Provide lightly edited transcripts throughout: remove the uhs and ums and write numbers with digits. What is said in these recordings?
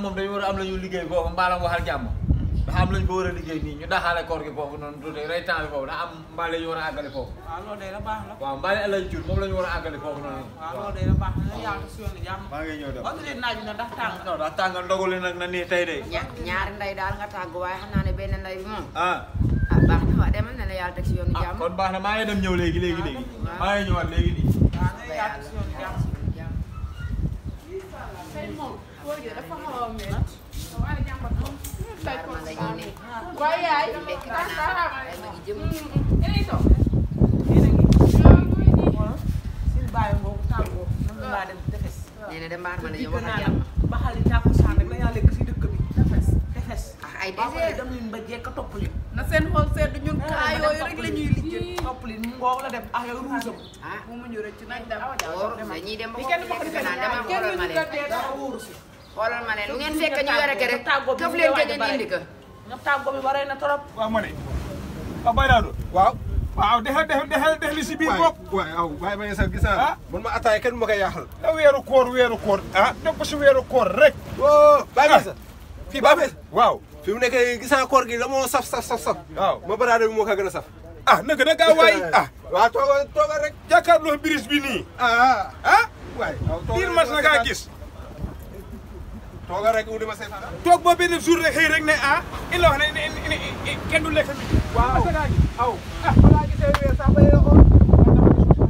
moom dañu war a am la ñu liggéey foofu mbaalam waxal jàmm dafa am lañu ko war a liggéey nii ñu daxaale koor gi foofu noonu tuuti rey temps bi foofu daa am mbaale yu war a àggale foofu waaw loolu de la baax la waaw mbaale alay jur moom la ñu war a àggale foofu noonu waaw loolu de la baax la yàlla si yoonu jàmm maa ngi ñëw dem wax dëgg naaj bi nag ndax tàng non daa tàng ndogali nag na nii tey de ñaari nday daal nga tàgg waaye xam naa ne benn nday bi moom ah baax na waa demal ne la yàlla teg si yoonu jàmm kon baax na maa ngi dem ñëw léegi maa ngi ñëwaat léegi nii waaw na yàlla si yoonu jàmm waaye yaay bàyyi ngoogu tàngoo nam laa dem tefes nee na de mbaar ma la ñu dikk wax naa ak nag jàmm ba xale tàkkusaan rek la yaa lekk si dëkk bi tefes ay baa désert dem leen ba jekk topp leen na seen xool sedd ñun kaa yooyu rek la ñuy liggéey. topp leen mu ngoog la dem ak yow ruusam ah mu ñu rëcc nañ dem. wóor dañuy dem ba kenn foofu ko nekk naan dama kenn xoolal ma ñu leen ko dee dara wóoru si xoolal ma leen lu ngeen fekk ñu yore rek këf leen ko ngeen indi ko ñoom tàggoo bi waree na trop waaw ma ne waaw Baye Daouda waaw waaw dexal li si biir bopp waay aw waaye ma sa gis naa man ma ataay kenn ma koy yaaxal da weeru koor ah dog ko si weeru koor rek o Baye Messa fii Baye Messa waaw fi mu nekk gis naa koor gi la moo saf waaw ma baraade bi moo ko gën a saf ah naka na gaaw waay ah waaw tooga rek jàkkaarloo biris bi nii waay biir mas na kaa gis tooga rek wudi ma say fana toog boo benn jour rek xëy rek ne il la wax ne kenn du lekk bi waaw asa gaa gi aw balaa gisee weer sax ba yéen a xool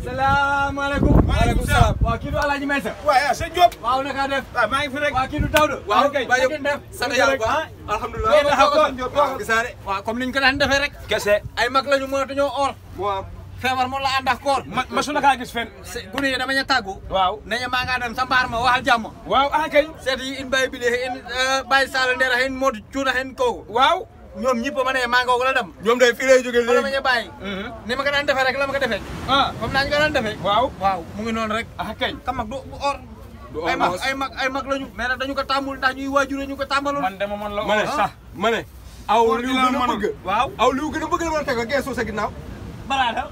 salaamaaleykum. maaleykum salaam. waaw kii du Alaaji Maysa. waaw sëñ Diop. waaw naka def. waaw maa ngi fi rek. waaw kii du Daouda. waaw kay Baye ngeen def. sant yàlla bu baax alhamdulilah ngeen taxaw ko. waaw gisaare waaw comme niñ ko daan defee rek. kese ay mag lañu mënatuñoo or. moo am feebar moom la ànd ak koor. ma su na kaa gis fenn gune yi dama ñu tàggu. waaw nañu maa ngaa dem sa mbaar ma waxal jàmm. waaw kay seet yi in Baye Bile in Baye Sall Ndera in Modou Cuuna in kooku. waaw ñoom ñëpp ma ne maa ngoogu la dem. ñoom day fii lay jógee wala ma léegi ñu bàyyi. ni ma ko daan defee rek la ma ko defee. comme naa ñu ko daan defee. waaw waaw mu ngi noonu rek. kay ka mag du or. du or ay mag lañu. mais nag dañu ko tàmmul ndax ñuy waajure ñu ko tàmmalul. man dama man la ma ne sax ma ne aw Koor li gi wu laa gën a mënul. bëgg waaw aw li wu gën a bëgg la war a teg geesu sa ginnaaw balaa da.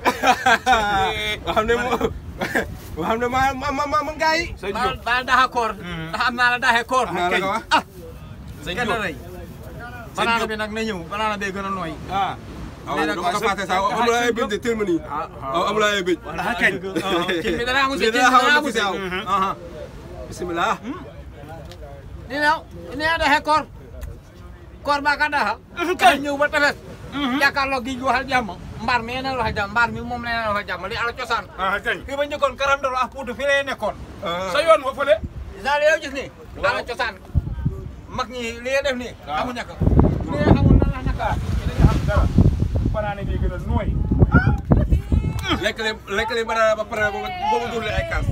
nga xam ne nga xam ne ma gaa yi sëñ Diop baal daxa koor. ndax am naa la daxee koor. naa la ko wax sëñ kenn Diop rëy. banaana bi nag na ñëw banaana bee gën a nooy. aw nee na dama ko fàtte sax amul ay bëj de teel ma nii aw amul ay bëj daxa kañ. kii bi dana amu si Lii kii dana bi xaw a dana amu dugg si. si aw. bisimilah ni na daxee koor. koor baa ka daxa. kay ñëw ba tefes. jàkkaarloo gi waxal jàmm. mbaar mi yéen a waxal jàmm mbaar mi moom la yéen a waxal jàmm li ala cosaan. kañ fii ba njëkkoon karandoro ak puutu fii lay nekkoon. sa yoon wa fële daal yow gis ni ala cosaan mag ñi li nga def nii. waaw amu ñàkk. li nga xamul nan la ñàkk a. dañu xam dara banaane bi gën a nooy lekk leen banana ba pare boobu dugal leen ay kaas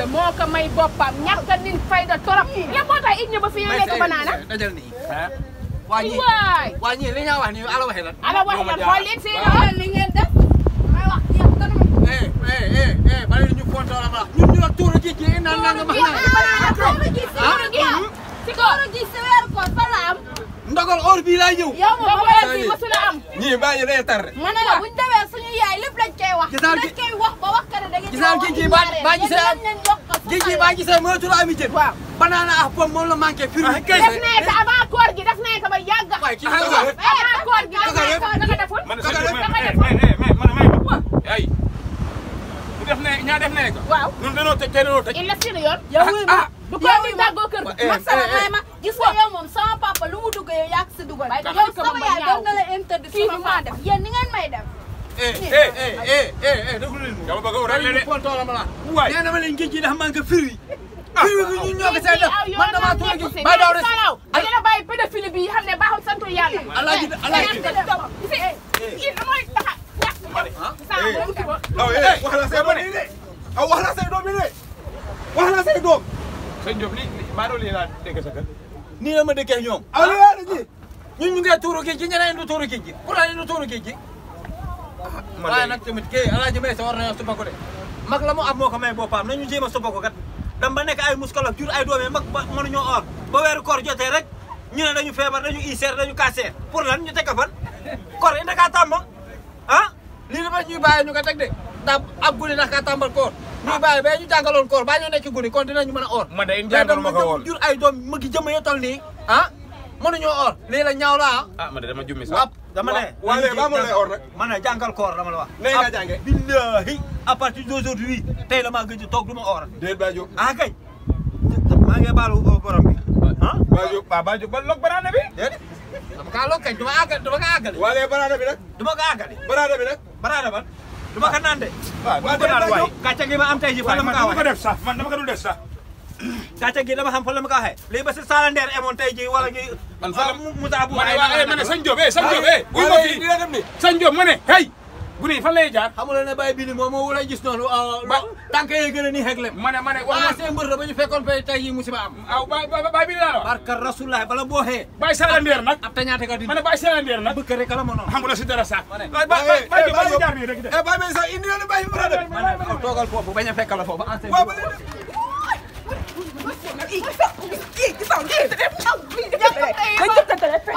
moo ko may boppam ñàkk a nit fayda torop la moo tax it ñë ba fi yow lekk banaana dajal nii. waa ñii waay waa ñii li nga wax nii ala waxee lan. ala wax lan xool leen si li ngeen def may wax yéen kanam bala ñu fontoon la ñun ñu la tuuru ji ji naan naan nga ma si koor gi si weer ko fa la am ndogal or bii laa ñëw. yow moom weer bi mësul a am ñii bàyyi day tar ma ne la buñ demee suñu yaay lépp lañ koy wax Gisal dañ koy wax ba wax kare da ngeen gisal géej gi baa gisee géej gi baa gisee mënatul ami jën. waaw banaana ak pomme moom la manqué firi. def nañ ko avant koor gi def nañ ko ba yàgg waay kii nga wax. avant koor gi def nañ ko nga deful man nga deful ay bu def ne ñaa def ne ko waaw ñun dañoo tëj tey dañoo tëj il la si yoon yow du ko mi tàggoo kër masala may ma gis nga yow moom sama papa lu mu dugg yow yaa si dugal yow sama yaay doon na la interdit fii ma def yéen ni ngeen may def déglu leen dama bëgg a rek de fontoon la ma la. waay nee na ma leen géej gi dafa manqué firi. ñu ñoo ko seen man dama tuur gi ba daw rek ay la bàyyi pédophile bi xam ne baaxul sant yàlla alaaji wax la say doom yi de wax la say doom yi de wax la say doom sëñ Diop li maa doon lii laa dégg sa kër nii la ma dëkkee ñoom ñun ñu ngi tuuru géej gi ñeneen du tuuru géej gi pourtant ñu tuuru géej gi waaye nag tamit kii alaaji may sa war nañoo suba ko de mag la mu am moo ko may boppam nañu jéem a suba ko kat dam ba nekk ay muskalak jur ay doomee mag ba mënuñoo or ba weeru koor jotee rek ñu ne dañu feebar dañu ulcère dañu cancer pour lan ñu teg ko fan koor yi ndax kaa tàmba ah lii dafa ñuy bàyyi ñu ko teg de ndax ab guni ndax kaa tàmbal koor ñuy bàyyi ba ñu jàngaloon koor baa ñoo nekk ci guni kon dinañu mën a or man day jàngal ma ko woon jur ay doom magi jëmm yo tol nii ah mënuñoo or lii la ñaaw la ah man de dama jummi sax dama ne wala ba mo lay or nag man ne jàngal koor dama la wax nee nga jànge billahi à partir d'aujourd'hui tey la maa gëj a toog du ma or déet Ba Diop ah kay maa ngi baalu borom bi ah Ba Diop ba log banaana bi déedéet dama kaa loo kañ dama kaa àggali wala banaana bi nag dama kaa àggali banaana bi nag baraada ban dama ka naan de waaw ko naan waay gàcce gi ma am tey ji fan la ma kaa man dama ko waxee def sax man dama ko dul def sax gàcce gi dama xam fan la ma kaa waxee léegi ba si Salandeer emoon tey ji wala ñu man fa Moussa bu ma ne sëñ Diop sëñ Diop buy ma fii dina dem ni sëñ Diop ma ne hey bu nii fan lay jaar xamuloo ne bàyyi bi ni moom moo wala gis noonu tànk yi gën a nii xeglem ma ne wax na seen mbër la ba ñu fekkoon fay tey yi musiba am aw baay bi laa la wax barka rasulullah bala boo xee Baye Salandeer nag ab tañaate ka di ma ne Baye Salandeer nag bëkk rek la ma noonu xam nga si dara sax Ba Diop jaar nii rek de Ba Diop sax indi na bàyyi banaana bi ma ne toogal foofu bañ a fekk la foofu ancien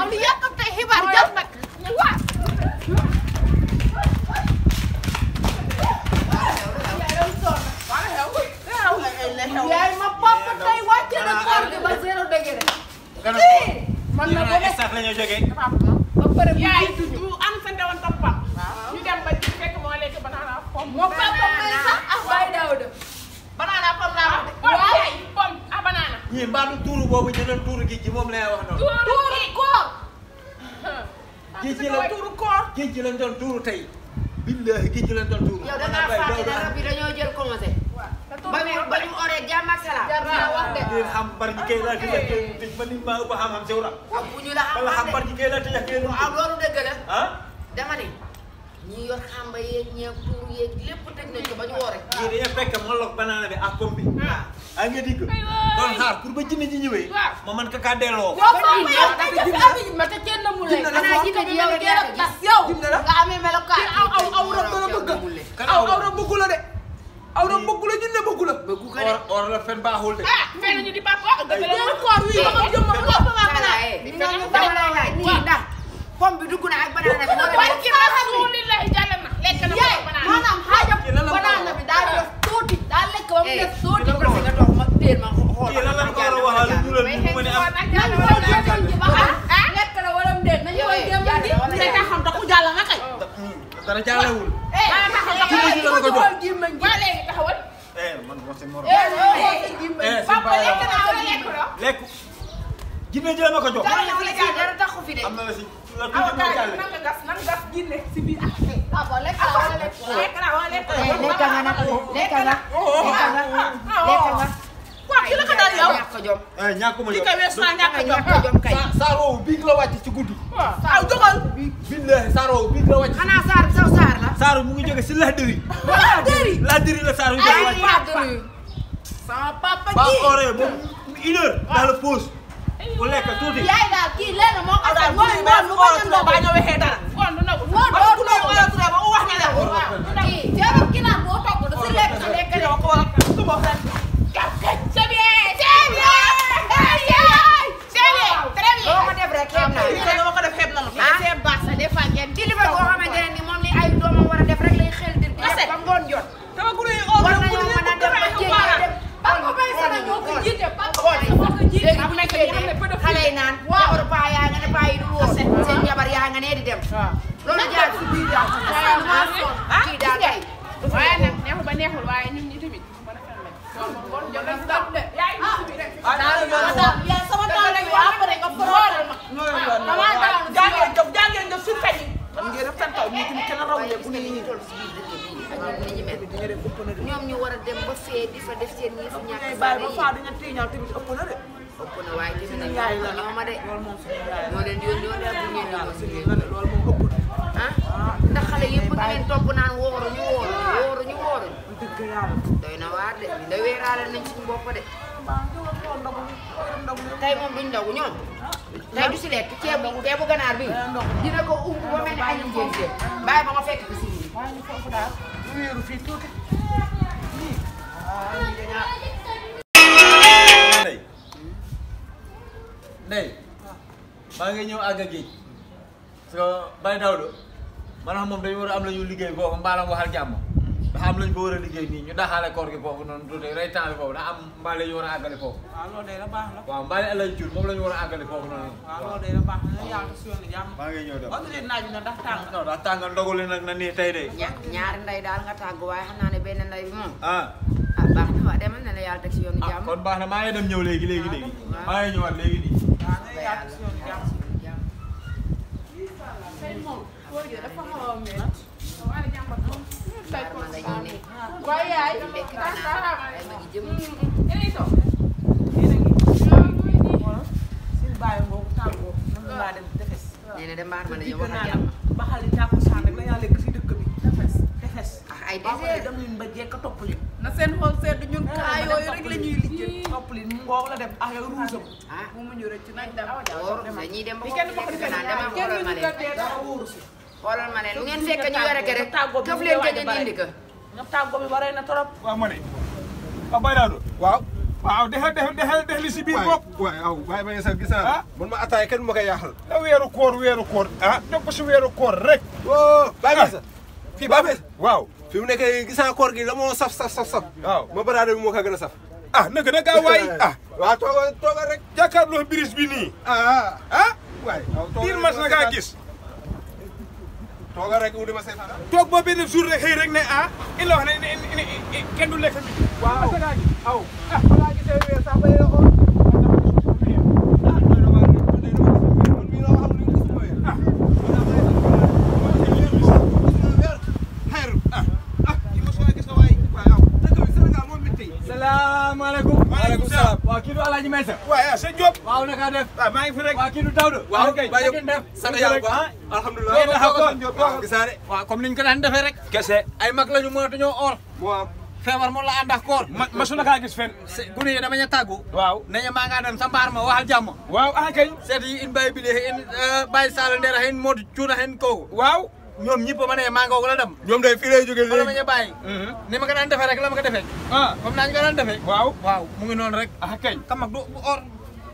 am li yàkkamte xibaar jot nag waa yaay ma papa tey wàcce na koor gi ba 0 degré man na ko sax la ñu jógee ba pare yaay du am sa ndewoon toppam ñu dem ba ci fekk moo lekk banana pom moo papa may sax ak Baye Daouda banana pom laa pom yaay pom a banana ñii mbaadu tuuru boobu ñu doon tuuru géej gi moom lay wax noonu tuuru koor géej gi la tuuru koor géej gi lañ doon tuuru tey billahi géej gi lañ doon tuuru yow da ngaa fàtte ne rab yi dañoo jël commencé. ba ñu oree jàmm ak salaam. jar naa wax de ngeen xam bari ñi kay la te tëj ba nit ma ëpp xam-xam sew la ak bu ñu la bala xam bari ñi kay la te ak yéen waaw loolu dëgg la. ah dama ne ñi yor xamba yeeg ñeeg tuur yeeg lépp teg nañ ko ba ñu woore. ñii dañuy fekk ma lok banana bi ak pomme bi a nga digg doon xaar pour ba jinne ji ñëwee ma man ka kaa delloo yow foofu yow tey jafe abi ma te kenn mu lay xanaa jinne ji yow teel a tas yow nga amee melokaan. aw rab dana bëgg aw rab bëggu la de aw rab bëggu la jinne bëggu la bëggu ko de. or la fen baaxul de ah fenn ñu di papa dëgg la teelu koor wi ba jëm ma ko ba dama lay laaj kii ndax pomme bi dugg na ak banana bi. barki rasulillahi jàll na lekk na yaay banana maanaam xaajam banana bi daa def tuuti daa lekk ba mu def tuuti dama ko nga dox ma téel ma xool. kii lan la ko war a waxal lu dul mu mën a am nañu koy jéem ci ba xam lekk na wala mu déet nañu koy jéem a di te ka xam tax ku jàll nga kay dara jàllewul waa léegi taxawal man mo seen morom papa lekk na wala lekk la lekk jinne ji la ma ko jox dara taxu fi de. am na la si la awa tuuti ma kaay jàlle nan nga gas jinne si biir ak papa lekk na wala lekk lekk na wala lekk la lekk nga nag lekk nga lekk nga. waaw ki la ko daal yow ñàkk jom. ñàkkuma ki yow ko wees naa ñàkk jom ñàkk jom kay. saaroo bii la wàcc ci guddi aw jógal billahi saaroo bii la wàcc xanaa saar saw saar la. saaru mu ngi jóge si laadiri dëri. laadiri la saaru jóge ay wàcc papa. sama papa ba ji oree ba 1 heure dans le pause bu lekk tuuti yaay daal kii lenn moo ko sax mooy ngoon lu ko jëndoo ba ñoo waxee dara kon du nagu ngoon ba doo ku ne wala ku ne ba wax ni la kii ceebam ginaar boo togg da si lekk si lekk de ko wax su bo xal c'est bien très bien boo ko def rek xeeb naa. ko dama ko def xeeb na ma ah baax sa des fois ngeen kilifa boo xamante ne ni moom li ay doomam war a def rek lay xel dir di def ba ngoon jot. dama ku ne war nañoo mën a dem ba jéem dem. papa bay sana ñoo ko jiite papa bay sana moo ko jiite léegi bu ñu génnee xale yi naan jabaru paa yaa nga ne paa yi du wóor seen jabar yaa nga nee di dem. loolu jaar si biir daal. kii daal kay. waaye nag neexul ba neexul waaye nit ñi tamit mën a fermer moom bon jël nañ ko de yaay yaa sama taal lañ ko après nga forool ma jàngeen jëf su feñ man ngeen def seen taw ñu tamit kenn waaye gis nga ni ñu toll si biir dëkk bi ak ñoom ni ñu mel ñoom ñu war a dem ba fee di fa def seen yëf ñàkk bàyyi ba faa dañu tiiñal tamit ëpp na de ëpp na waaye tamit nag yaay la ñoo ma de loolu moom suñu yaay ñoo leen di yónni woon daal bu ngeen yónni suñu yónni loolu moom ëpp na ah ndax xale yëpp nga leen topp naan wóoruñu dëgg yàlla doy na waar de ñu da weeraale nañ suñu bopp de tey moom duñ ndogu ñoom tey du si lekk ceebu ganaar bi dina ko umb ba mel ni añu njëriñ bàyyi ba ma fekk ko si biir. waaye ñu foofu daal ñu wéeru fii tuuti Ndeye maa ngi ñëw àgg géej parce que Baye Daouda maanaam moom dañu war a am la ñu liggéey foofu mbaalam waxal jàmm dafa am lañu ko war a liggéey nii ñu daxaale koor gi foofu noonu tuuti rey temps bi foofu daa am mbaal la ñu war a àggale foofu. waaw loolu day la baax la. waaw mbaali El Hadj Diouf moom la ñu war a àggale foofu noonu. waaw loolu day la baax la yàlla si yoonu jàmm. maa ngi ñëw dem wax dëgg naaj bi nag ndax tàng. non ndax tàng ndoguli nag na nii tey de. ñaari ndey daal nga tàggu waaye xam naa ne benn ndey bi moom. ah baax na waaw demal na la yàlla teg si yoonu jàmm. kon baax na maa ngi dem ñëw léegi maa ngi ñëwaat léegi nii. waaw na yàlla si yoonu jàmm. waaye yaay suñu bàyyi ngoogu tàngoo nan laa dem tefes. nee na de mbaar ma ne yow wax ak yàlla. ba xale tàkkusaan rek la yaa lekk si dëkk bi tefes. ay ba pare désert dem leen ba jekk topp leen. na seen xol sedd ñun kaa yooyu rek la ñuy lijjël. topp leen mu ngoog la dem ak yow ruusam. ah mu mu ñu rëcc nañ dem. wóor dañuy dem ba kenn foofu bokk nekk naan dama kenn xoolal ma du leen. ko dara wóoru si. xoolal ma leen lu ngeen fekk ñu yore ke rek këf leen te ngeen indi ko. nga tàggoo bi bare na trop. waaw ma ne waaw Baye Daouda waaw. waaw dexal li si biir bopp waay aw bàyyi ma sax gis naa man ma ataay kenn ma koy yaaxal. da weeru koor ah def ko si weeru koor rek woo bàyyi ma sax fii bàyyi ma sax waaw fi mu nekk gis naa koor gi la moo saf waaw ma baraade bi moo ko gën a saf. ah naka da gaa waay ah waaw toogal rek. jàkkaarloo biris bi nii ah waay diir mas na gaa gis toogal rek wuti ma seetaan. toog ba benn jour rek xëy rek ne ah il la wax ne kenn du lekk mi waaw mas na gaa gis aw balaa gisee weer sax ba yéen a xool. salaamaaleykum. maaleykum salaam. waaw kii du Alaaji Maysa. waaye sëñ Diop. waaw naka def. waaw maa ngi fi rek. waaw kii du Daouda. waaw kay Baye ngeen def. sant yàlla bu baax alhamdulilah. yéen a xam waaw gis naa de. waaw comme niñ ko daan defee rek. kese. ay mag lañu mënatuñoo oor. moo am. feebar moom la ànd ak koor. masu na kaa gis fenn. gune yi dama ñu tàggu. waaw. nañu maa ngaa dem sa mbaar ma waxal jàmm. waaw ah kay. seet yi in Baye bi de in Baye Sall Ndera hen Modou Cuuna hen kooku. waaw. ñoom ñëpp ma ne maa ngoogu la dem. ñoom day fii lay jógee wala ma léegi. ñu bàyyi. ni ma ko daan defee rek la ma ko defee. ah comme naa ñu ko daan defee. waaw. waaw mu ngi noonu rek. ah kay. ka mag du or.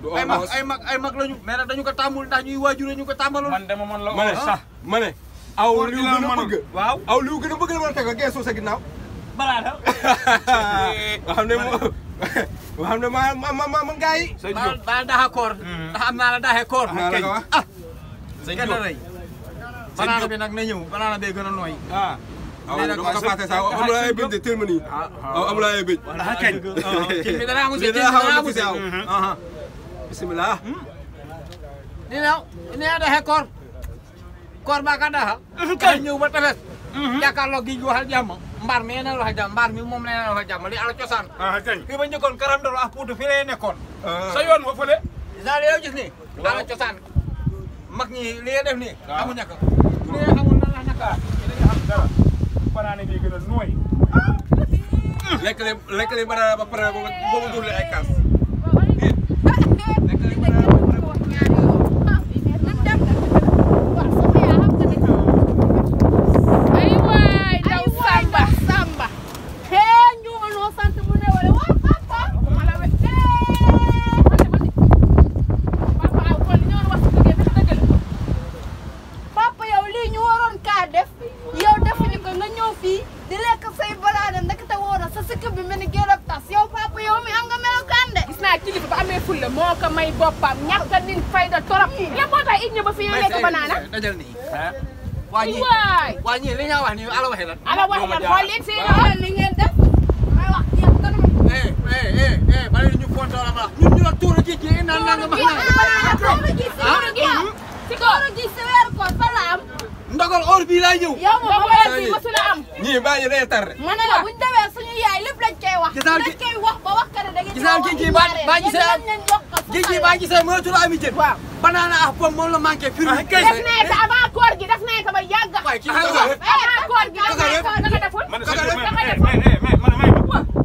du or ay mag lañu. mais nag dañu ko tàmmul ndax ñuy waajur ñu ko tàmmaloon. man dama man la ma ne sax. ma ne. aw Koor li gi wu la gën a mënoon. bëgg. waaw. aw li wu gën a bëgg la mën a teg ko geesoo sa ginnaaw. balaa daal. nga xam ne nga xam ne man gars yi. sëñ Diop. baal daxa koor. ndax am naa la daxe koor. naa la ko wax. sëñ kenn Diop. rëy. banaana bi nag na ñëw banaana bee gën a nooy. ah. aw dama ko fàtte sax amul ay bëj de teel ma nii. aw amul ay bëj. ah kañ. kii bi dana amu si Lii kii dana bi xaw a dana amu si. dugg si bisimilah. dina daxe koor. koor baa ka daxa. kay ñëw ba tefes. jàkkaarloo gi waxal jàmm. mbaar mi yéen a waxal jàmm mbaar mi moom la yéen a waxal jàmm li ala cosaan. ah kañ. fii ba njëkkoon karandolo ak puutu fii lay nekkoon. sa yoon wa fële. genre yow gis nii. ala cosaan. mag ñi li nga def nii. waaw amuñu ko. li nga xamul nan la naka. dinañu am dara. banaane bi gën a nooy. lekk leen banana ba pare ba mu dul ay kaas. ay waay daw Samba Samba hee njuuno sant mu ne wala waa papa mala we papa aw ko li ñoo wax ko ngeen dëggal papa yow lii ñu waroon kaa def yow defuñu ko nga ñëw fii di lekk say banaana ndekete woon sa sikk bi mel ni gërëm tas yow papa yow mi am nga melokaan de gis naa kilifa ba amee fulla moo ko may boppam ñàkk a nin fayda torop la moo tax it ñë ba fii lekk banaana dajal nii. ah. waa ñii waay waa ñii li nga wax nii ala waxee lan. ala wax lan xool leen seen waaw li ngeen def may wax yéen kanam bala ñu fontoo la ma wax ñun ñu la tuuru ci ci naan nga ma si koor gi si weeru koor fa la am ndogal or bii laa ñëw. yow moom ba heure bii mosul a am. ñii baa ñu day tar. ma ne la buñ demee suñu yaay lépp lañ koy wax. gisal lañ koy wax ba wax ka ne da ngeen gisal kii baa gisee baa gisee moytu la ami jën. waaw banaana ak pomme moom la manqué. def nañ ko avant koor gi def nañ ko ba yàgg. waaye kii avant koor gi def nañ ko da nga deful. man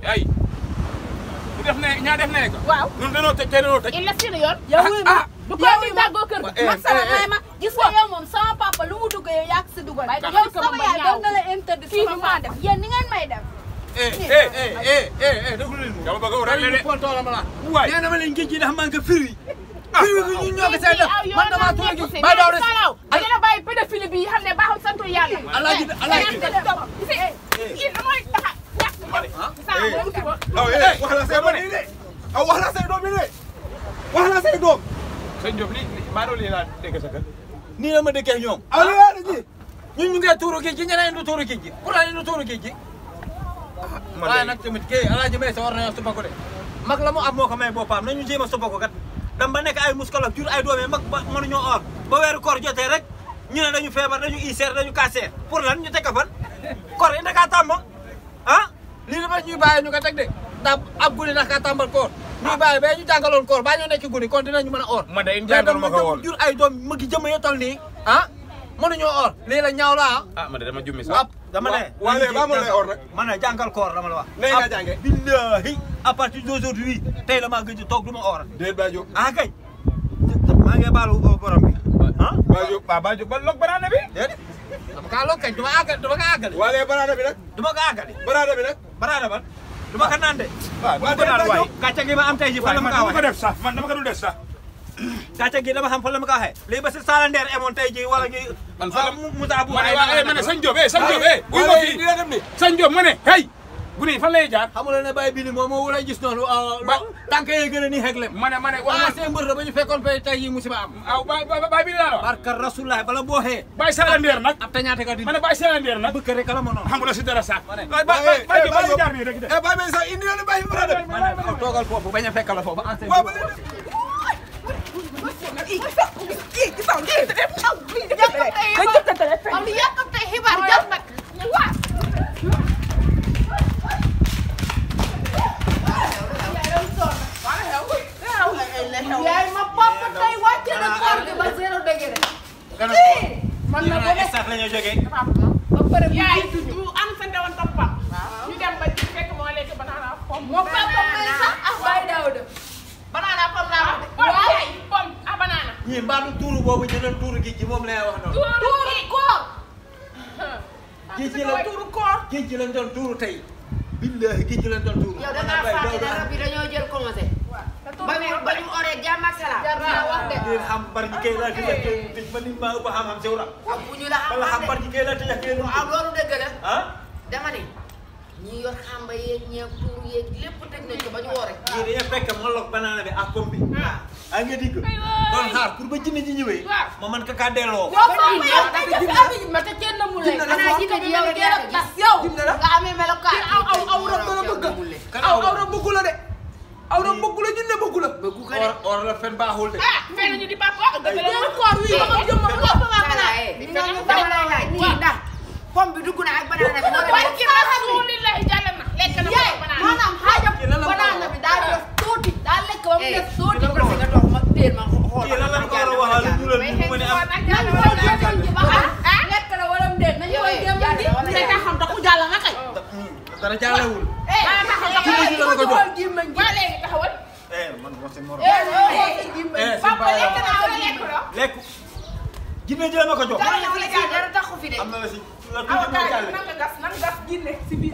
ay bu def ne ñaa def ne ko. waaw ñun dañoo tëj tey dañoo tëj. il la seen yoon. yow du ko ni dàggoo kër gi. masala may ma gis nga yow moom sama papa lu mu dugg yow yaa si dugal. yow sama yaay doon na la interdit sama maa def yéen ni ngeen may def. déglu leen moom. dama bëgg a wut rek pontoora ma la. waay nee na ma leen géej gi dafa manqué fruit yi. fruit bi ñun ñoo ko see def man damaa tuur gi bàyyi daaw rek. da ngeen a bàyyi pédophile bi xam ne baaxul santu yàlla. alaaji wax la say doom yi de. wax la say doom yi de. wax la say doom. sëñ Diop lii maa doon lii laa dégg sa kër. nii la ma dëkkee ñoom. ñun ñu ngi tuuru géej gi ñeneen du tuuru géej gi pourtant ñu tuuru géej gi. waaye nag tamit kii alaaji may sa war nañoo suba ko de mag la mu am moo ko may boppam nañu jéem a suba ko kat dam ba nekk ay muskalaf jur ay doom yi mag ba mënuñoo or ba weeru koor jotee rek ñu ne dañu feebar dañu iseer dañu kaaseer pour lan ñu teg ko fan koor yi dakaa tàmbal ah lii dafa ñuy bàyyi ñu ko teg de ndax ab guni dakaa tàmbal koor ñuy bàyyi ba ñu jàngaloon koor baa ñu nekk guni kon dinañu mën a or man de jàngalu ma ko woon jur ay doom mag yi jëmm yo tol nii ah mënuñoo or lii la ñaaw la ah man de dama jummi sax. waaw dama ne. waaye ba mu lay or nag. ma ne jàngal koor dama la wax. nee nga jàngee. billahi à partir d'aujourd'hui tey la maa gëj a toog du ma or. déet Ba Diop. ah kay. maa ngi baalu borom bi. ah Ba Diop. Ba Diop ba log banaana bi. déedéet. dama kaa loo kañ du ma àggali du ma ko àggali. waaye banaana bi nag. du ma ko àggali. banaana bi nag. baraada ban. du ma ko naan de. waaw bu ko naan waay. gàcce gi ma am tey jii fan la ma kaa man dama ko waxee. def sax man dama ko dul def sax. gàcce gi dama xam fan la ma kaa waxee. léegi ba si Salandeer emoon tey jii wala ñuy. man fan la Moussa bu ma ne sëñ Diop sëñ Diop buy ma waaye fii dina dem ni. sëñ Diop ma ne hey bu ne fan lay jaar. xamuloo ne Baye Bini moom moo wula gis noonu. tànk yi gën a nii xegle. ma ne wax wax seen mbër la ba ñu fekkoon fay tey jii musiba am. aw Baye bi laa la wax. barka Rasulullah bala boo xee. Baye Salandeer nag. ab tañaate ka di. ma ne Baye Salandeer nag. bëkk rek la ma noonu. xamula si dara sax. ma Baye jaar nii rek de. Baye Mbaye sax indi na lu Baye banaana bi. ne aw toogal foofu bañ a fekk la foofu. waaw ba léegi. am yàqam tey xibaar jot nag. yaay ma papa tey wàcce na koor gi ba 0 degré. man na boo sax la ñu jógee. ba pare bu yaay du am sa ndewoon topp pap ñu dem ba ci fekk moo lekk banaana pom moo papa may sax ak Baye Daouda. banaana pom laa wax de waaw yaay pom ah banaana ñii mbaadu tuuru boobu ñu doon tuuru géej gi moom lay wax noonu. tuuru koor géej gi la tuuru koor géej gi lañ doon tuuru tey. billahi géej gi lañ doon tuuru. yow da ngaa fàtte ne rab yi dañoo jël commencé. ba ñu oree jàmm ak salaam. jar naa wax de. di xam bari ñi kay la di def tëj ma nit maa ëpp xam-xam sew la. ak bu ñu la wala xam bari ñi kay la tëj ak yéen waaw loolu dëgg la. ah. dama ne ñi yor xamba yeeg ñeeg tuur yeeg lépp tëj nañ ko ba ñu woore. yii dañuy fekk moloog banaana bi ak koom bi. ah nga digg doon xaar pour ba jinne ji ñëwee. ma man ka kaa delloo. yow papa yow tey jëf abi ma te kenn mu lay. xanaa jinne ji yow gën a tas yow. nga amee melokaan. aw rab dana bëgg. aw rab bëggu la de. aw rab bëggu la jinne bëggu la. bëggu ko de. or la fen baaxul de. ah fenn ñu di papa dëgg la yow koor wi ba ma jëm ma ko ba ma dama lay laaj nii ndax pomme bi dugg na ak banaana bi. waaye kii rasulillahi jàll na lekk na yaay banaana maanaam xaajam banaana bi daa def tuuti daa lekk ba mu def tuuti. nga toog ma teel ma xool. kii lan la ko war a waxal lu dul mu mën a am. nañu koy jéemal ji ba xam lekk na wala mu dee nañu koy jéemal ji. dina xam te ku jàll nga kay dara jàllewul. waa léegi taxawal man moo seen morom. papa lekk na wala lekk loo lekk jinne jëlee ma ko jox. dara taxu fi de. am na la si la awa tuuti ma kaay jàlle. nan nga gas ginne si biir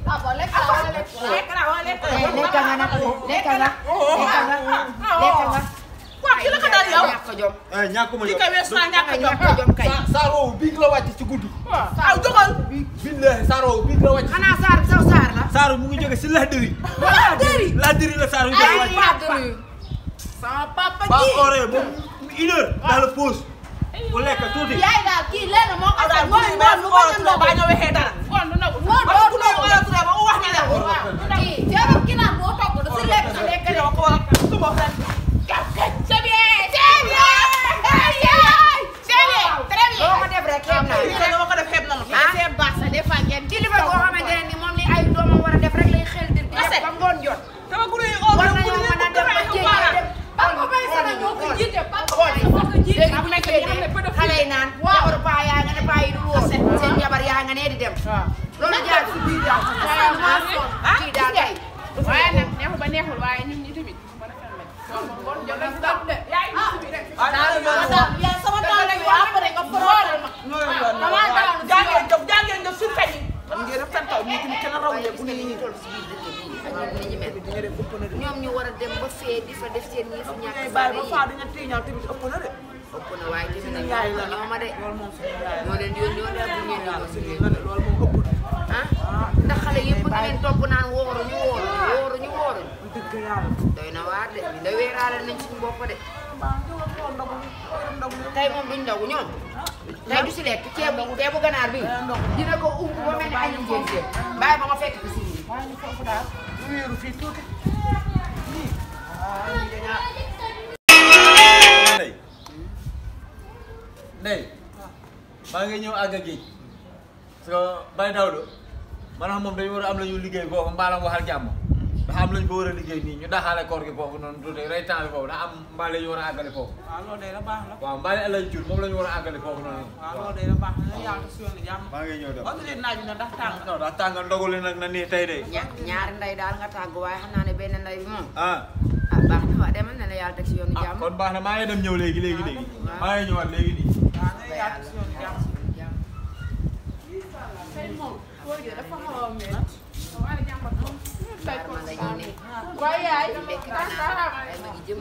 papa lekk na wala lekk lekk na wala lekk lekk nga nag lekk nga. lekk nga. waaw ki la ko daal yow ñàkk jom. ñàkkuma ki jox. ka wees naa ñàkk jom ñàkk jom kay. Saaroo biig la wàcc ci guddi. aw jógal billahi Saaroo biig la wàcc. xanaa saar saw saar la. Saaroo mu ngi jóge si Lahdiri. Lahdiri. Lahdiri la Saaroo jóge wàcc. sama papa ba ji. oree ba 1 heure dans la pause. bu lekk tuuti. yaay daal kii lenn moo ko sax mooy ba lu ko jëndoo ba ñëwee xee dara kon du nagu moo ba ku doon wala ture ba wax na la kii jarul ginaar boo togg da si lekk sa lekk ko war ko bo xal c'est bien loo ko def rek xeeb naa xale yi naan jabaru paa yaa nga ne paa yi du wóor seen jabar yaa nga ne di dem loolu jaar si biir daal kii daal kay waaye nag neexul ba neexul waaye ñun ñi tamit mën a fen rek ngor jël nañ dab de yaay yaa sama taal la yaa pare nga forool ma jàngeen nga sur feñ man ngeen def tan taw ñu tim kenn raw le bu ne ñi toll si biir dëkk bi ni ñu mel ñoom ñu war a dem ba fee di fa def seen ñi fi ñàkk bàyyi ba faa dañu tiiñal tamit ëpp na de ëpp na waaye tamit nag ñoo ma de loolu moom suñu yaay ñoo leen yoon ñoo leen bu ngeen yoon suñu loolu moom ëpp na ndax xale yëpp nga leen topp naan wóoru ñu wóoru dëgg yàlla doy na waar de da weeraale nañ suñu bopp de tey moom duñ ndaw ñoom tey du si lekk ceebu ganaar bi dina ko umb ba mel ni ay njeen ceeb bàyyi ba ma fekk ko si nii waaye ñu foofu daal ñu wéeru fii tuuti Ndeye maa ngi ñëw àgg géej parce que Baye Daouda maanaam moom dañu war a am la ñu liggéey foofu mbaalam waxal jàmm dafa am lañu fa war a liggéey nii ñu daxaale koor gi foofu noonu tuuti rey temps bi foofu daa am mbaale ñu war a àggale foofu waaw loolu day la baax la waaw mbaale alay jur moom la ñu war a àggale foofu noonu waaw loolu day la baax la yàlla si yoonu jàmm maa ngi ñëw dem wax leen naaj na ndax tàng non daa tàngal ndoguli nag na nii tey de ñaari nday daal nga tàgg waaye xam naa ne benn nday bi moom ah baax na waa demal na la yàlla teg si yoonu jàmm kon baax na maa ngi dem ñëw léegi maa ngi ñëwaat léegi nii waaw nga yàlla si yoonu jàmm waaye yaay lekk ganaar ay ma ngi jëm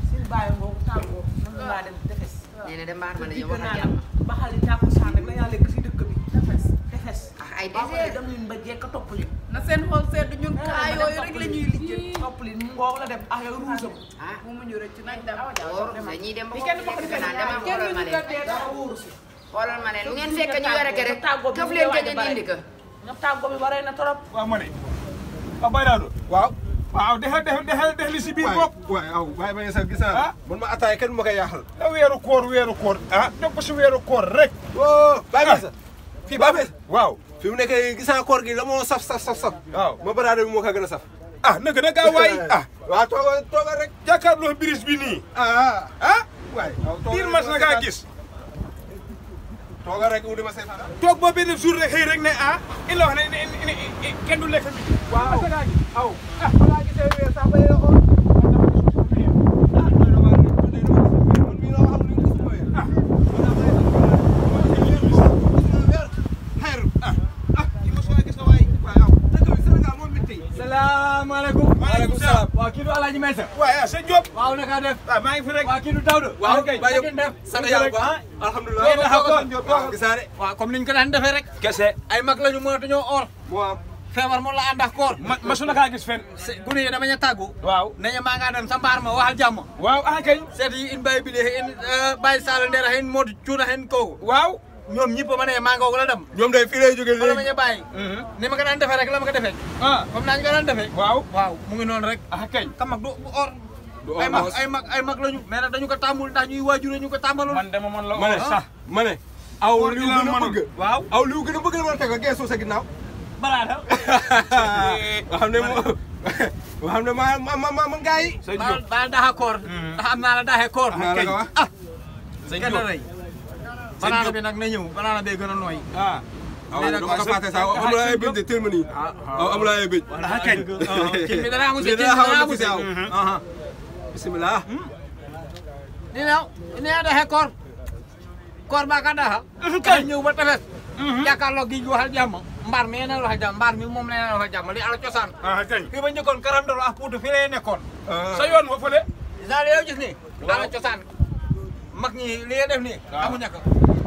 suñu bàyyi ngoogu tàngoo nan laa dem defes nee na de mbaar ma dañoo digg wax naa ak la jàmm ba xale tàkkusaan rek la yaa lekk si dëkk bi defes ay ba pare désert dem leen ba jekk topp leen na seen xool sedd ñun kaa yooyu rek la ñuy liggéey topp leen mu ngoog la dem ak yow ruusam mu mu ñu rëcc nañ dem wóor dañuy dem ba kenn foofu lekk ganaar dama kenn xoolal ma ñu leen dara wóoru si xoolal ma leen lu ngeen fekk ñu yore rek këf leen ko ngeen indi ko nga tàggoo bi bare na trop waaw ma ne waaw Baye Daouda waaw waaw def li si biir bopp waaw waaye ma sa gis naa man ma ataay kenn ma koy yaaxal da weeru koor ah def ko si weeru koor rek Baye Messa fii Baye Messa waaw fi mu nekk gis naa koor gi la moo saf waaw ma baraade bi moo ko gën a saf naka na gaa waay waaw tooga rek jàkkaarloo biris bi nii waay biir mas na gaa gis tooga rek wudi ma seetaan toog ba benn jour rek xëy rek ne il la wax ne kenn du lekk bi waaw mas na gaa gis aw balaa gisee weer sax ba yéen a xool salaamaaleykum. maaleykum salaam. waaw kii du Alaaji Maysa. waaw sëñ Diop. waaw naka def. maa ngi fi rek. waaw kii du Daouda. waaw kay Baye ngeen def. sant yàlla bu baax alhamdulilah yéen a xam ko. waaw gisaane waaw comme niñ ko daan defee rek. kese. ay mag lañu mënatuñoo or. moo am feebar moom la ànd ak koor. masu na kaa gis fenn. gune yi dama ñu tàggu. waaw. nañu maa ngaa dem sa mbaar ma waxal jàmm. waaw kay. seet yi in Baye Bile in Baye Sall Ndera in Modou Cuuna in kooku. waaw. ñoom ñëpp ma ne maa ngoog la dem. ñoom day fii lay jógee wala ma léegi ñu bàyyi. ni ma ko daan defee rek la ma ko defee. comme naa ñu ko daan defee. waaw. waaw mu ngi noonu rek. kay. ka mag du or. du or ay mag lañu. mais nag dañu ko tàmmul ndax ñuy waajur ñu ko tàmmalul. man dama man la ma ne oo sax. ma ne aw Koor li gi wu la gën a mënul. bëgg waaw. aw li wu gën a bëgg la war a teg geesoo sa ginnaaw balaa da. nga xam ne moo nga xam ne ma gaa yi sëñ Diop. baal daxa koor. ndax am naa la daxe koor. naa la ko wax sëñ kenn Diop. rëy. banaana bi nag na ñëw banaana bee gën a nooy. aw nee na dama ko ko fàtte sax amul ay bëj de teel ma nii aw amul ay bëj daxa kañ. kii bi dana amu si dina xaw a dina dugg si aw bisimilah dina daxe koor. koor baa ka daxa. kay ñëw ba tefes. jàkkaarloo gi waxal jàmm. mbaar mi yéen a waxal jàmm mbaar mi moom la yéen a waxal jàmm li ala cosaan. kañ. fii ba njëkkoon karam doro ak puutu fii lay nekkoon. sa yoon wa fële. daal yow gis ni ala cosaan mag ñi li nga def nii. waaw amuñu ko.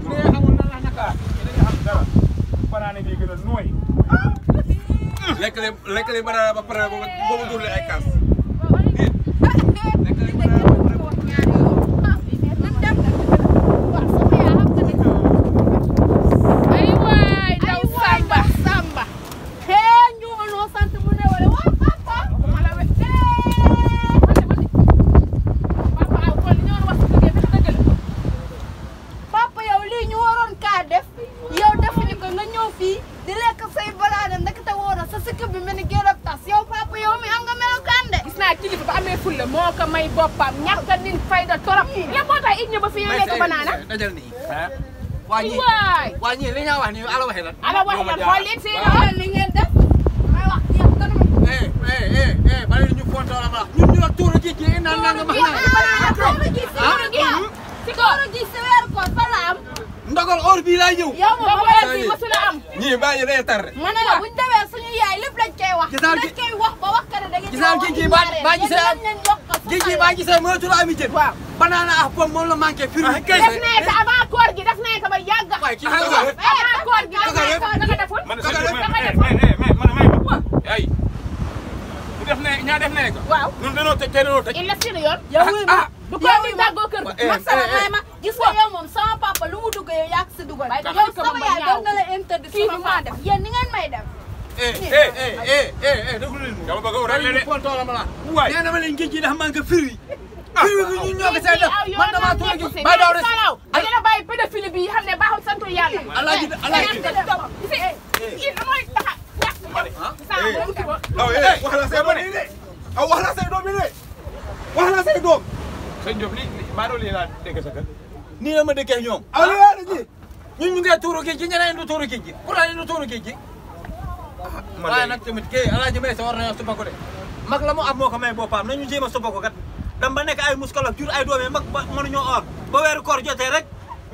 li nga xamul nan la naka. dañu xam dara. banaane bi gën a nooy. lekk leen banana ba pare boobu duur leen ay kaas ay waay daw Samba hee njuuma noo sant mu ne wala waa papa mala we papa aw kon li ñoon wax ci liggéey bi dëgg la papa yow lii ñu waroon kaa def yow defuñu ko nga ñëw fii di lekk say balaade ndekete woona sa sikk bi mel ni gérab tas yow papa yow mi am nga melokaan de naa kilifa ba amee fulla moo ko may boppam ñàkk a nin fayda torop la moo tax it ñë ba fii lekk banaana dajal nii waay waa ñii li nga wax nii ala waxee lan ala waxee lan xool leen si li ngeen def may wax yéen kanam bala ñu fonto la ma ñun ñu la tuuru ji ji naan nga ma si weer ko fa la am ndogal heure bii laay ñëw yow moom weer bi mësula am ñii bàyyi day tardé. ma ne la buñ demee suñu yaay lépp lañ koy wax Gisal dañ koy wax ba wax ka ne da ngeen gisal gi baa gisee gi baa gisee mënatul ami jën waaw banana ak pomme moom la manqué firi def nee ko avant koor gi def nee ko ba yàgg waay ki avant koor gi naka deful man sa ay bu def ne ñaa def ne ko waaw ñun dañoo tëj tey dañoo tëj il la seen yoon yow wuy ma du ko wi tàggoo kër ga ma sama may ma gis nga yow moom sama papa lu mu dugg yow yaa ko si dugal yow sama yaay doon na la interdit sama maa def yéen ni ngeen may def déglu leen dama bëgg a wóoral ñu de fonto la ma la waay nee na ma leen géej gi dafa manqué firi firi bi ñun ñoo ko seen def man dama tuur gi ba daw de ay la bàyyi pédophile bi xam ne baaxul santu yàlla alaaji mooy taxa wax la say doom yi de wax la say doom yi de wax la say doom. sëñ Diop lii maa doon lii laa dégg sa kër nii la ma dëkkee ñoom Aliou yaa ngi ji. ñun ñu ngi tuuru géej gi ñeneen du tuuru géej gi pourtant ñu tuuru géej gi waaye nag tamit kii alaaji may sa war nañoo suba ko de mag la mu am moo ko may boppam nañu jéem a suba ko kat dam ba nekk ay muskalab jur ay doomee mag ba mënuñoo or ba weeru koor jotee rek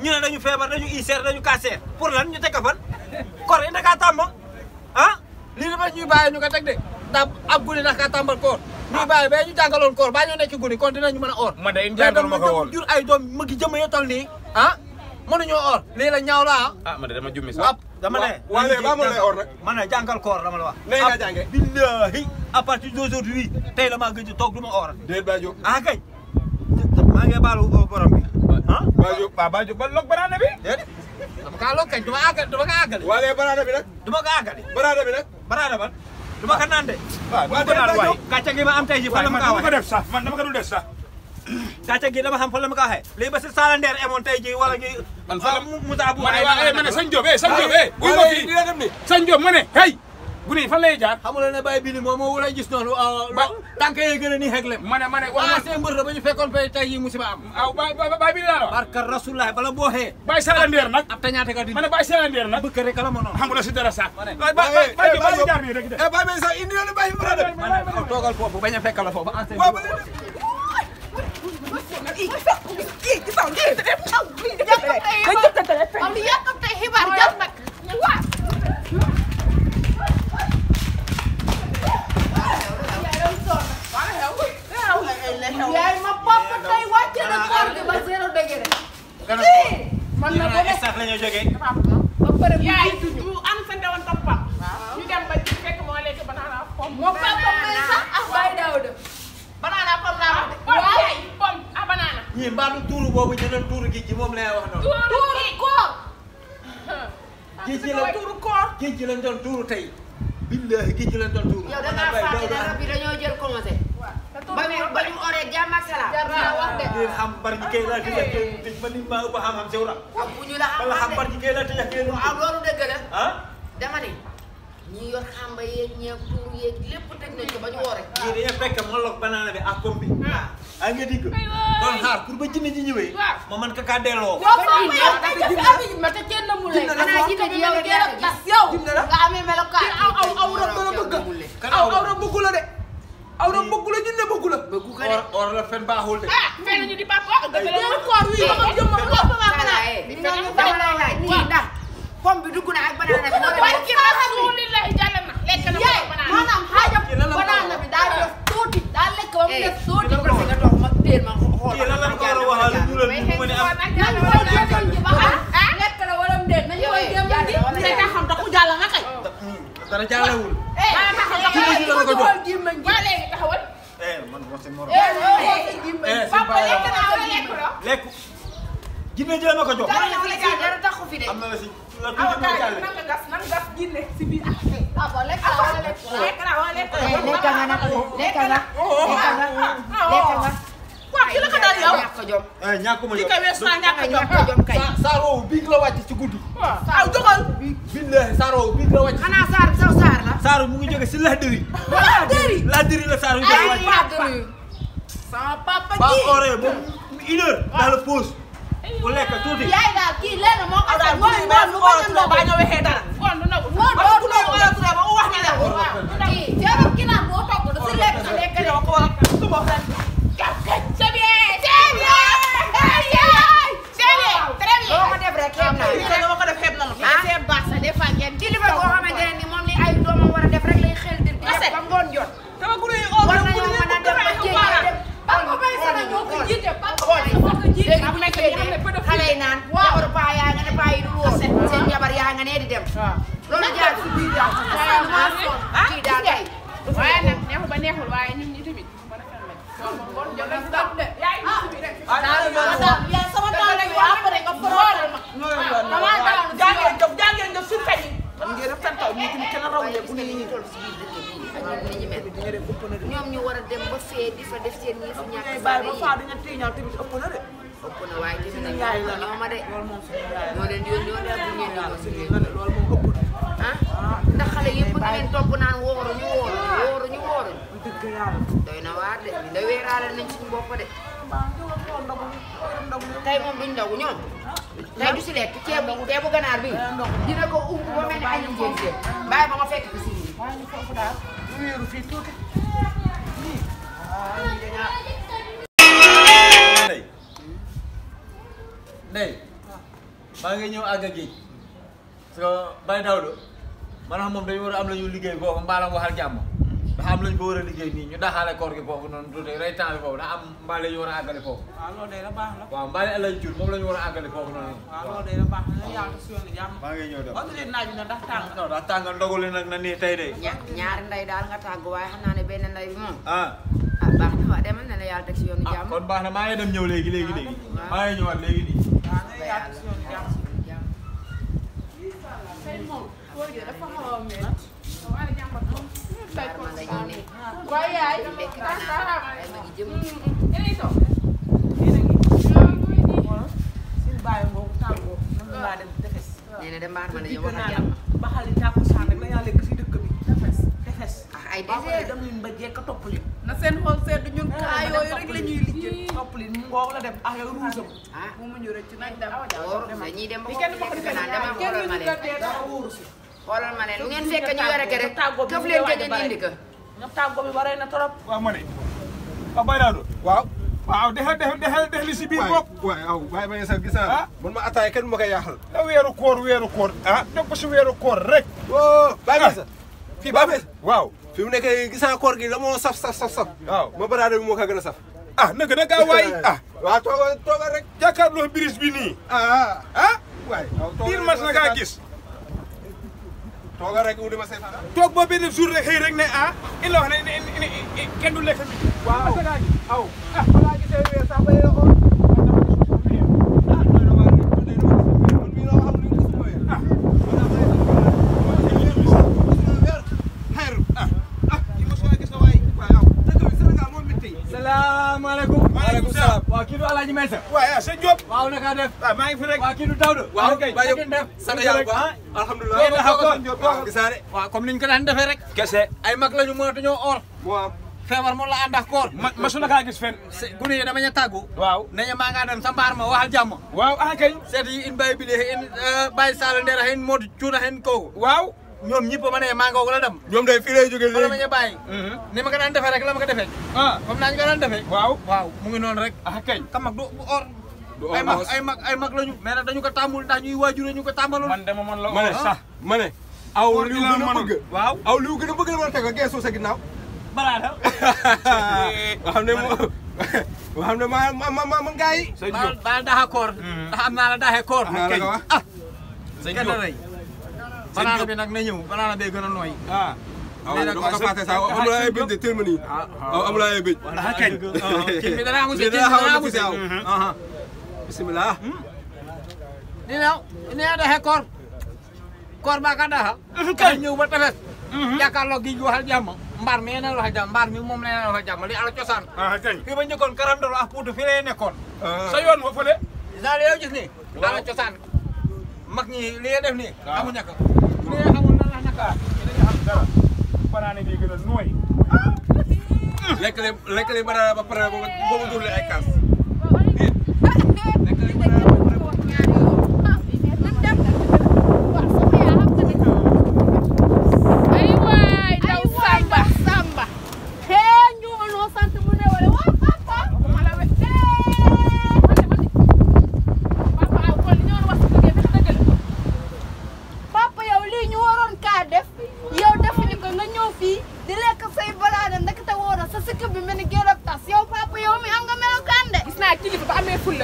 ñu ne dañu feebar dañu iseer dañu kaaseer pour lan ñu teg ko fan koor yi dakaa tàmm ah lii dafa ñuy bàyyi ñu ko teg de ndax ab guddi ndax kaa tàmbal koor ñuy bàyyi ba ñu jàngaloon koor baa ñoo nekk guddi kon dinañu mën a or man de jàngal ma ko woon jur ay doom magi jëmm yo tol nii ah mënuñoo or lii la ñaaw la ah man de dama jummi sax ab dama ne waaye ba mu lay or nag. ma ne jàngal koor dama la wax nee nga jàngee. billahi à partir d'aujourd'hui tey la maa gëj a toog du ma or déet Ba Diop. ah kay maa ngi baalu borom bi ah Ba Diop. Ba Diop ba log banaana bi déedéet dama kaa loo kañ duma àggal duma kaa àggale waaye baraada bi nag. duma ko àggale baraada bi nag. baraada ban duma ko naan de waaw bu ko naan waay gàcce gi ma am tey ji fa la ma man kaa dama ko waxee def sax man dama ko dul def sax gàcce gi dama xam fa la ma kaa waxee léegi ba si Sala Nder emoon tey ji wala ñu man fa la Moussa bu ma ne waaye ma ne sëñ Diop sëñ Diop buy ma waaye fii dina dem ni. sëñ Diop ma ne hey bu ne fan lay jaar xamuloo ne Baye Bili moom moo wala gis noonu tànk yee gën a nii xegle ma ne wax ah seen mbër la ba ñu fekkoon fay tey yi musiba am aw Baye bi laa la wax barka Rasulullah bala boo xee Baye Sala Nder nag ab tañaate ka di ma ne Baye Sala Nder nag bëkk rek la ma noonu xam nga si dara sax ma ne Baye Diop Baye jaar nii rek de Ba Diop sax indi na bàyyi baraada bi. ma ne toogal foofu bañ a fekkal la foofu waaw ba léegi. am li yàqam tey xibaar jot nag yaay ma papa tey wàcce na koor gi ba 0 degré man na ko sax la ñu jógee ba pare yaay du am sa ndewoon toppam ñu dem ba ci fekk moo lekk banaana pom moo papa may sax ak Baye Daouda banaana pom laa pom yaay pom ah banaana ñii mbaadu tuuru boobu ñu doon tuuru géej gi moom lay wax noonu tuuru koor géej gi la tuuru koor géej gi lañ doon tuuru tey billahi géej gi lañ doon tuuru yow da ngaa fàtte ne rab yi dañoo jël commencé. ba ñu oree jàmm ak salaam. jar naa wax de ngeen xam bari ñi kay laa tëj tëj ba nit maa ëpp xam-xam sew la bu ñu la wala xam bari ñi kay laa tëj ak yéen waaw loolu dëgg la. ah dama ne ñi yor xamba yeeg ñeeg tuur yeeg lépp teg nañ ko ba ñu woore. yii dañuy fekk ma log banaana bi ak pomme bi ah nga digg doon xaar pour ba jinne ji ñëwee ma man ka kaa delloo yow papa yow tey def abi ma te kenn mu lay xanaa jinne ji yow gën a tas yow nga amee melokaan aw rab dana bëgg aw rab bëggu la de aw rab bëggu la jinne bëggu la bëggu ko de. or la fen baaxul de ah fenn ñu di papa dëgg la den koor wi ba jëm ma lopp ma Sala dama lay laaj kii ndax pomme bi dugg na ak banaana bi. barki rasulillahi jàll na lekk na yaay banaana maanaam xaajam banaana bi daa def tuuti daa lekk ba mu def tuuti dama ko nga toog ma téel ma xool. kii lan la ko war a waxal lu dural mu mën a am nañu koy jéem ji ba xam lekk na wala mu déet nañu koy jéem ji te ka xam taxu jàll nga kay dara jàllewul waa léegi taxawal man moo seen morom papa lekk na wala lekk na lekk jinne jël ma ko jox dara taxu fi de. am na la si la awa tuuti ma kaay jàlle nanga gas ginne si biir papa lekk na wala lekk lekk na wala lekk na lekk nga nag lekk nga lekk nga. waaw ki la ko daal yow ñàkk jom. ñàkkuma ki jox kay wees naa ñàkk jom ñàkk jom kay. saaroo biig la wàcc ci guddi aw jógal billahi saaroo biig la wàcc xanaa saar saw saar la. saar Saaru mu ngi jóge si Lahdiri. Lahdiri la Saaru jóge wàcc. sama papa ba ji oree moom 1 heure dans la pause. bu lekk tuuti. yaay daal kii lenn moo ko sax ngoon lu ko jëndoo ba ñëwee xee dara. ngoon du nagu. ngoon ba ku ne wala ku ne ba wax na la. kii jarul ki naan boo togg da si lekk sa lekk de. ko wala ku bo xal. c'est bien c'est bien. loo ko def rek xeeb naa. ko dama ko def xeeb na la. ah c'est baax sa des fois ngeen kilifa boo xamante ne ni moom li ay doomam war a def rek lay xel di def ba ngoon jot. dama ku ne war nañoo mën a dem ba jéem dem. papa bay sana ñoo ko jiite papa bay sama ko jiite. léegi bu nekkee de xale yi naan jabaru paa yaa nga ne paa yi du woon seen jabar yaa nga nee di dem. loolu jaar si biir daal. kii daal kay. waaye nag neexul ba neexul waaye ñun ñi tamit mën a fen lañ. ngoon ngoon jël nañ si de. yaay yaa sama tànk yi après nga forotal ma. jàngeen jëf suñu kañ yi. man ngeen def taw ñu tamit kenn raw leen bu ne ñi toll si biir dëkk bi ak ñoom ñu war a dem ba fee di fa def seen ñi fi ñàkk ngay sa bàyyi ba faa di nga tiiñal tamit ëpp na de. ëpp na waaye gis nañ yaay la ñoo ma de loolu moom suñu yaay ñoo leen di yónni woon daal bu ngeen di la yónni suñu la loolu moom ëpp na. ah ndax xale yëpp nga leen topp naan wóoruñu wóoruñu dëgg yàlla. doy na waar de da weeraale nañ suñu bopp de ndogu tey moom duñ ndogu ñoom tey du si lekk ceebu ganaar bi dina ko umb ba mel ni ay njëriñ jéem bàyyi ba ma fekk ko si biir. waaye ñu foofu daal ñu wéeru fii tuuti. Ndeye maa ngi ñëw àgg géej parce que Baye Daouda maanaam moom dañu war a am la ñu liggéey foofu mbaalam waxal jàmm dafa am la ñu ko war a liggéey nii ñu daxaale koor gi foofu noonu tuuti rey temps bi foofu daa am mbaale ñu war a àggale foofu. waaw loolu day la baax la. waaw mbaale El Hadj Diouf moom la ñu war a àggale foofu noonu. waaw loolu day la baax la yàlla si yoonu jàmm. maa ngi ñëw dem wax leen naaj bi nag ndax tàng. non ndax tàngal ndogali nag na nii tey de. ñaari ndey daal nga tàggu waaye xam naa ne benn ndey bi moom. ah baax na waaw demal na la yàlla teg si yoonu jàmm. kon baax na maa ngi dem ñëw léegi maa ngi ñëwaat léegi nii. waaw na yàlla si yoonu jàmm. tey moom góor gi dafa xaw a mel. waaye jàmbat moom. tey ko waaye yaay. ma ngi jëm. yéenay toog. suñu bàyyi ngoogu tàngoo nan laa dem defes. nee na de mbaar ma la ñu wax wax ak jàmm. ba xale tàkkusaan rek la yàlla lekk si dëkk bi. defes. ay baa ko désert. dem leen ba jekk topp leen. na seen xool seetlu ñun kaa yooyu rek la ñuy liggéey. topp leen mu ngoogu la dem ak yow ruusam. ah mu ñu rëcc nañ dem. wóor dañuy dem ba kenn foofu bokkul nekk naan dama kenn xoolal ma ñu leen. gàddee dara wóoru si. xoolal ma leen lu ngeen fekk ñu yore rek këf leen ko ngeen indi ko. ñoom tàggoo bi bare na trop. waaw ma ne waaw Baye Daouda waaw. waaw dexal li si biir bopp waay aw bàyyi ma sax gis naa man ma ataay kenn ma koy yaaxal. da weeru koor ah dog ko si weeru koor rek oh bàyyi ma sax fii bàyyi ma sax waaw fi mu nekk gis naa koor gi la moo saf waaw ma baraade bi moo ko gën a saf. ah naka na gaa waay ah waaw toogal rek. jàkkaarloo biris bi nii ah waay diir mas na gaa gis toogal rek wu di ma seetaan. toog ba benn jour rek xëy rek ne ah il la wax ne kenn du lekk bi waaw mas na gaa gis aw ah balaa gisee weer sax ba yéen a xool. ah doy na waar man de dama gis weer man mii la waxal lu ñu gis mooy ah. salaamaaleykum. maaleykum salaam. waaw kii du Alaaji Maysa. waaye sëñ Diop waaw naka def. waaw maa ngi fi rek waaw kii du Daouda. waaw kay Baye ngeen def. sant yàlla bu baax alhamdulilah. Yéen a xam waaw gis naa de. waaw comme niñ ko daan defee rek. kese ay mag lañu mënatuñoo or. moo am. feebar moom la ànd ak koor. masu na kaa gis fen gune yi dama ñu tàggu. waaw nañu maa ngaa dem sa mbaar ma waxal jàmm. waaw ah kay seeti in Baye Bile in Baye Sall Ndera in Modou Cuuna in kooku. waaw ñoom ñëpp ma ne maa ngoogu la dem. ñoom day fii lay jógee wala ma léegi. ñu bàyyi. ni ma ko daan defee rek la ma ko defee. ah comme naa ñu ko daan defee. waaw waaw mu ngi noonu rek. ah kay ka mag du or. du or ay mag lañu. mais nag dañu ko tàmmul ndax ñuy waajure ñu ko tàmbalul. man dama man la ma ne sax ma ne. aw Koor li gi wu laa gën a mënul. bëgg. waaw aw li wu gën a bëgg la mën a teg geesu sa ginnaaw. baraada. nga xam ne nga xam ne man gaa yi. sëñ Diop baal daxa koor. ndax am naa la daxe koor. naa la ko wax. ah sëñ kenn Diop rëy. banaana bi nag na ñëw banaana bee gën a nooy. ah aw nee na dama ko ko fàtte sax amul ay bëj de teel ma nii. aw amul ay bëj. ah kañ. kii bi dana amuse Kii kii dana bi xaw a dana muse amuse. aw. bisimilah. dina daxe koor. koor baa ka daxa. kay ñëw ba tefes. jàkkaarloo gi waxal jàmm. mbaar mi yéen a waxal jàmm mbaar mi moom la yéen a waxal jàmm li ala cosaan. ah kañ fii ba njëkkoon karandoro ak puutu fii lay nekkoon. sa yoon fa fële daal yow gis nii. ala cosaan. mag ñi li nga def nii. waaw amu ñàkk. li nga xamul nan la ñàkk a. banaane bi gën a nooy. lekk leen banana ba pare boobu dóor leen ay kaas.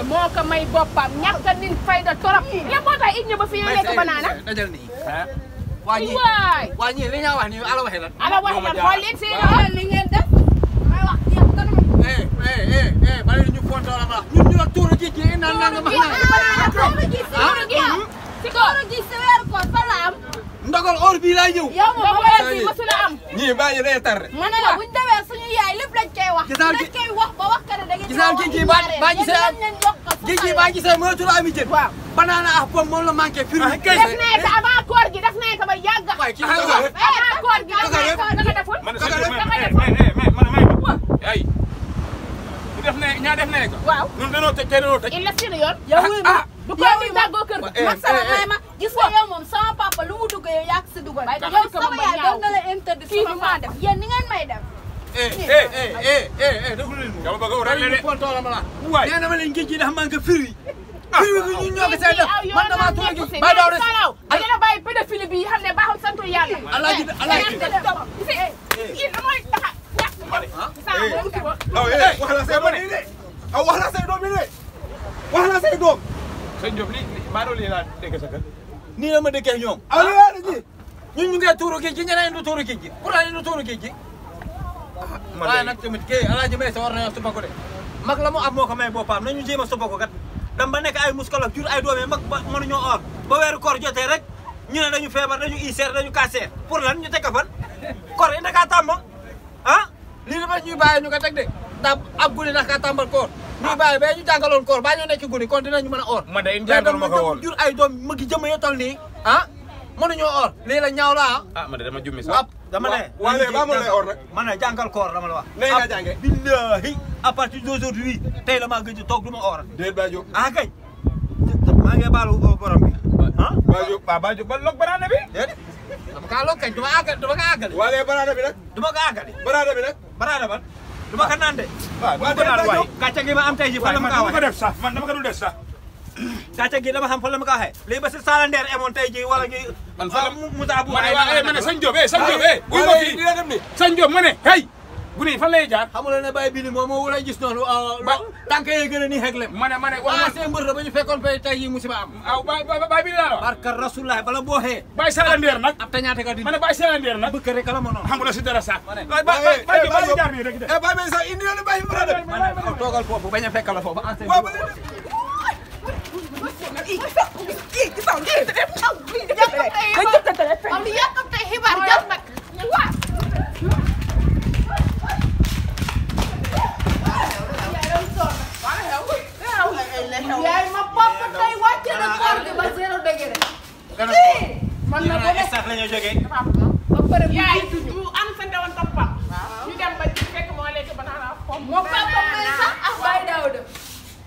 moo ko may boppam ñàkk a nin fayda torop la moo tax it ñu ba fi lekk banaana dajal nii waay waa ñii li nga wax ni ala waxee lan ala waxee lan xool leen seen li ngeen def may wax yéen kanam bala ñu fontoo la ma ñun ñu la tuuru ji ji naan nga ma si koor gi si weer ko salaam ndogal or bii laa ñëw yow moom weer bi mësula am ñii baa ñu lay tardé. ma ne la buñ demee suñu yaay lépp lañ koy wax dañ koy wax ba wax ka ne da ngeen gisal gi baa gisee gi baa gisee mënatul ami jën waaw banana ak pomme moom la manqué firi def nañ ko avant koor gi def nañ ko ba yàgg avant koor gi def nañ ko da nga deful man sa man ay def ne ñaa def ne ko waaw ñun dañoo tëj dañoo tëj il la seen yoon yow du ko mi daggo kër gi masala may ma gis nga yow moom sama papa lu mu dugg yow yàq si dugal yow sama yaay doon na la interdit sama maa def yéen ni ngeen may def déglu leen dama bëgg a rek ñu fontoo la ma la waay nee na ma leen géej gi dafa manqué firi firi bi ñun ñoo ko see def man damaa tuuru gi ba daw de ala la bàyyi pédophile bi xam ne baaxul santu yàlla alaaji mooy taxa wax la say doom yi de wax la say doom yi de wax la say doom. sëñ Diop lii maa doon lii laa dégg sa kër. nii la ma dëkkee ñoom ñun ñu ngi tuuru géej gi ñeneen du tuuru géej gi pourtant ñu tuuru géej gi waaye nag tamit kii alaaji may sa war nañoo suba ko de mag la mu am moo ko may boppam nañu jéem a suba ko kat dam ba nekk ay muskalof jur ay doom yi mag ba mënuñoo or ba weeru koor jotee rek ñu ne dañu feebar dañu iseer dañu kaseer pour lan ñu teg ko fan koor yi naka tàmm ah lii dafa ñuy bàyyi ñu ko teg de ndax ab guddi naka tàmbal koor ñuy bàyyi ba ñu jàngaloon koor ba ñu nekk guddi kon dinañu mën a or ma day jàngal ma ko woon jur ay doom ma gi jëmm yo tol nii ah mënuñoo or lii la ñaaw la ah ma de dama jummi sax waaw dama ne waaye ba mu lay or nag. ma ne jàngal koor dama la wax nee nga jàngee. billahi à partir d'aujourd'hui tey la maa gëj a toog du ma or déet Ba Diop. ah kay maa ngi baalu borom bi ah Ba Diop. Ba Diop ba log banaana bi déedéet dama kaa loo kañ duma àggali duma ko àggali waaye banana bi nag. duma ko àggali banana bi nag. baraada ban duma ko naan de waaw bu ko naan waay gàcce gi ma am tey ji fan la ma kaa man dama ko waxee def sax man dama ko dul def sax gàcce gi dama xam fan la ma kaa waxee lii ba si salandeer emoon tey ji wala ngi man fan la Moussa bu ma ne sëñ Diop sëñ Diop buy ma fii dina dem ni. sëñ Diop ma ne hey bu ne fan lay jaar xamuloo ne bàyyi bi ni moom moo wala gis noonu tànk yi gën a nii xeglem ma ne wax na seen mbër la ba ñu fekkoon fay tey yi musiba am aw baay bi laa la wax barka rasulullah bala boo xee baay salandeer nag ab tañaate ka di ma ne baay salandeer nag bëkk rek la ma noonu xam nga si dara sax ma ne baay jaar nii rek de Ba Diop sax indi na bàyyi banana bi. ma ne toogal foofu bañ a fekk la foofu ancien waaw ba léegi. am yàqate xibaar jot nag yaay ma papa tey wàcce na koor gi ba 0 degré man na ko sax la ñu jógee ba pare yaay du am sa ndewoon toppam ñu dem ba ci fekk moo lekk banaana pomme moo papa may sax ak Baye Daouda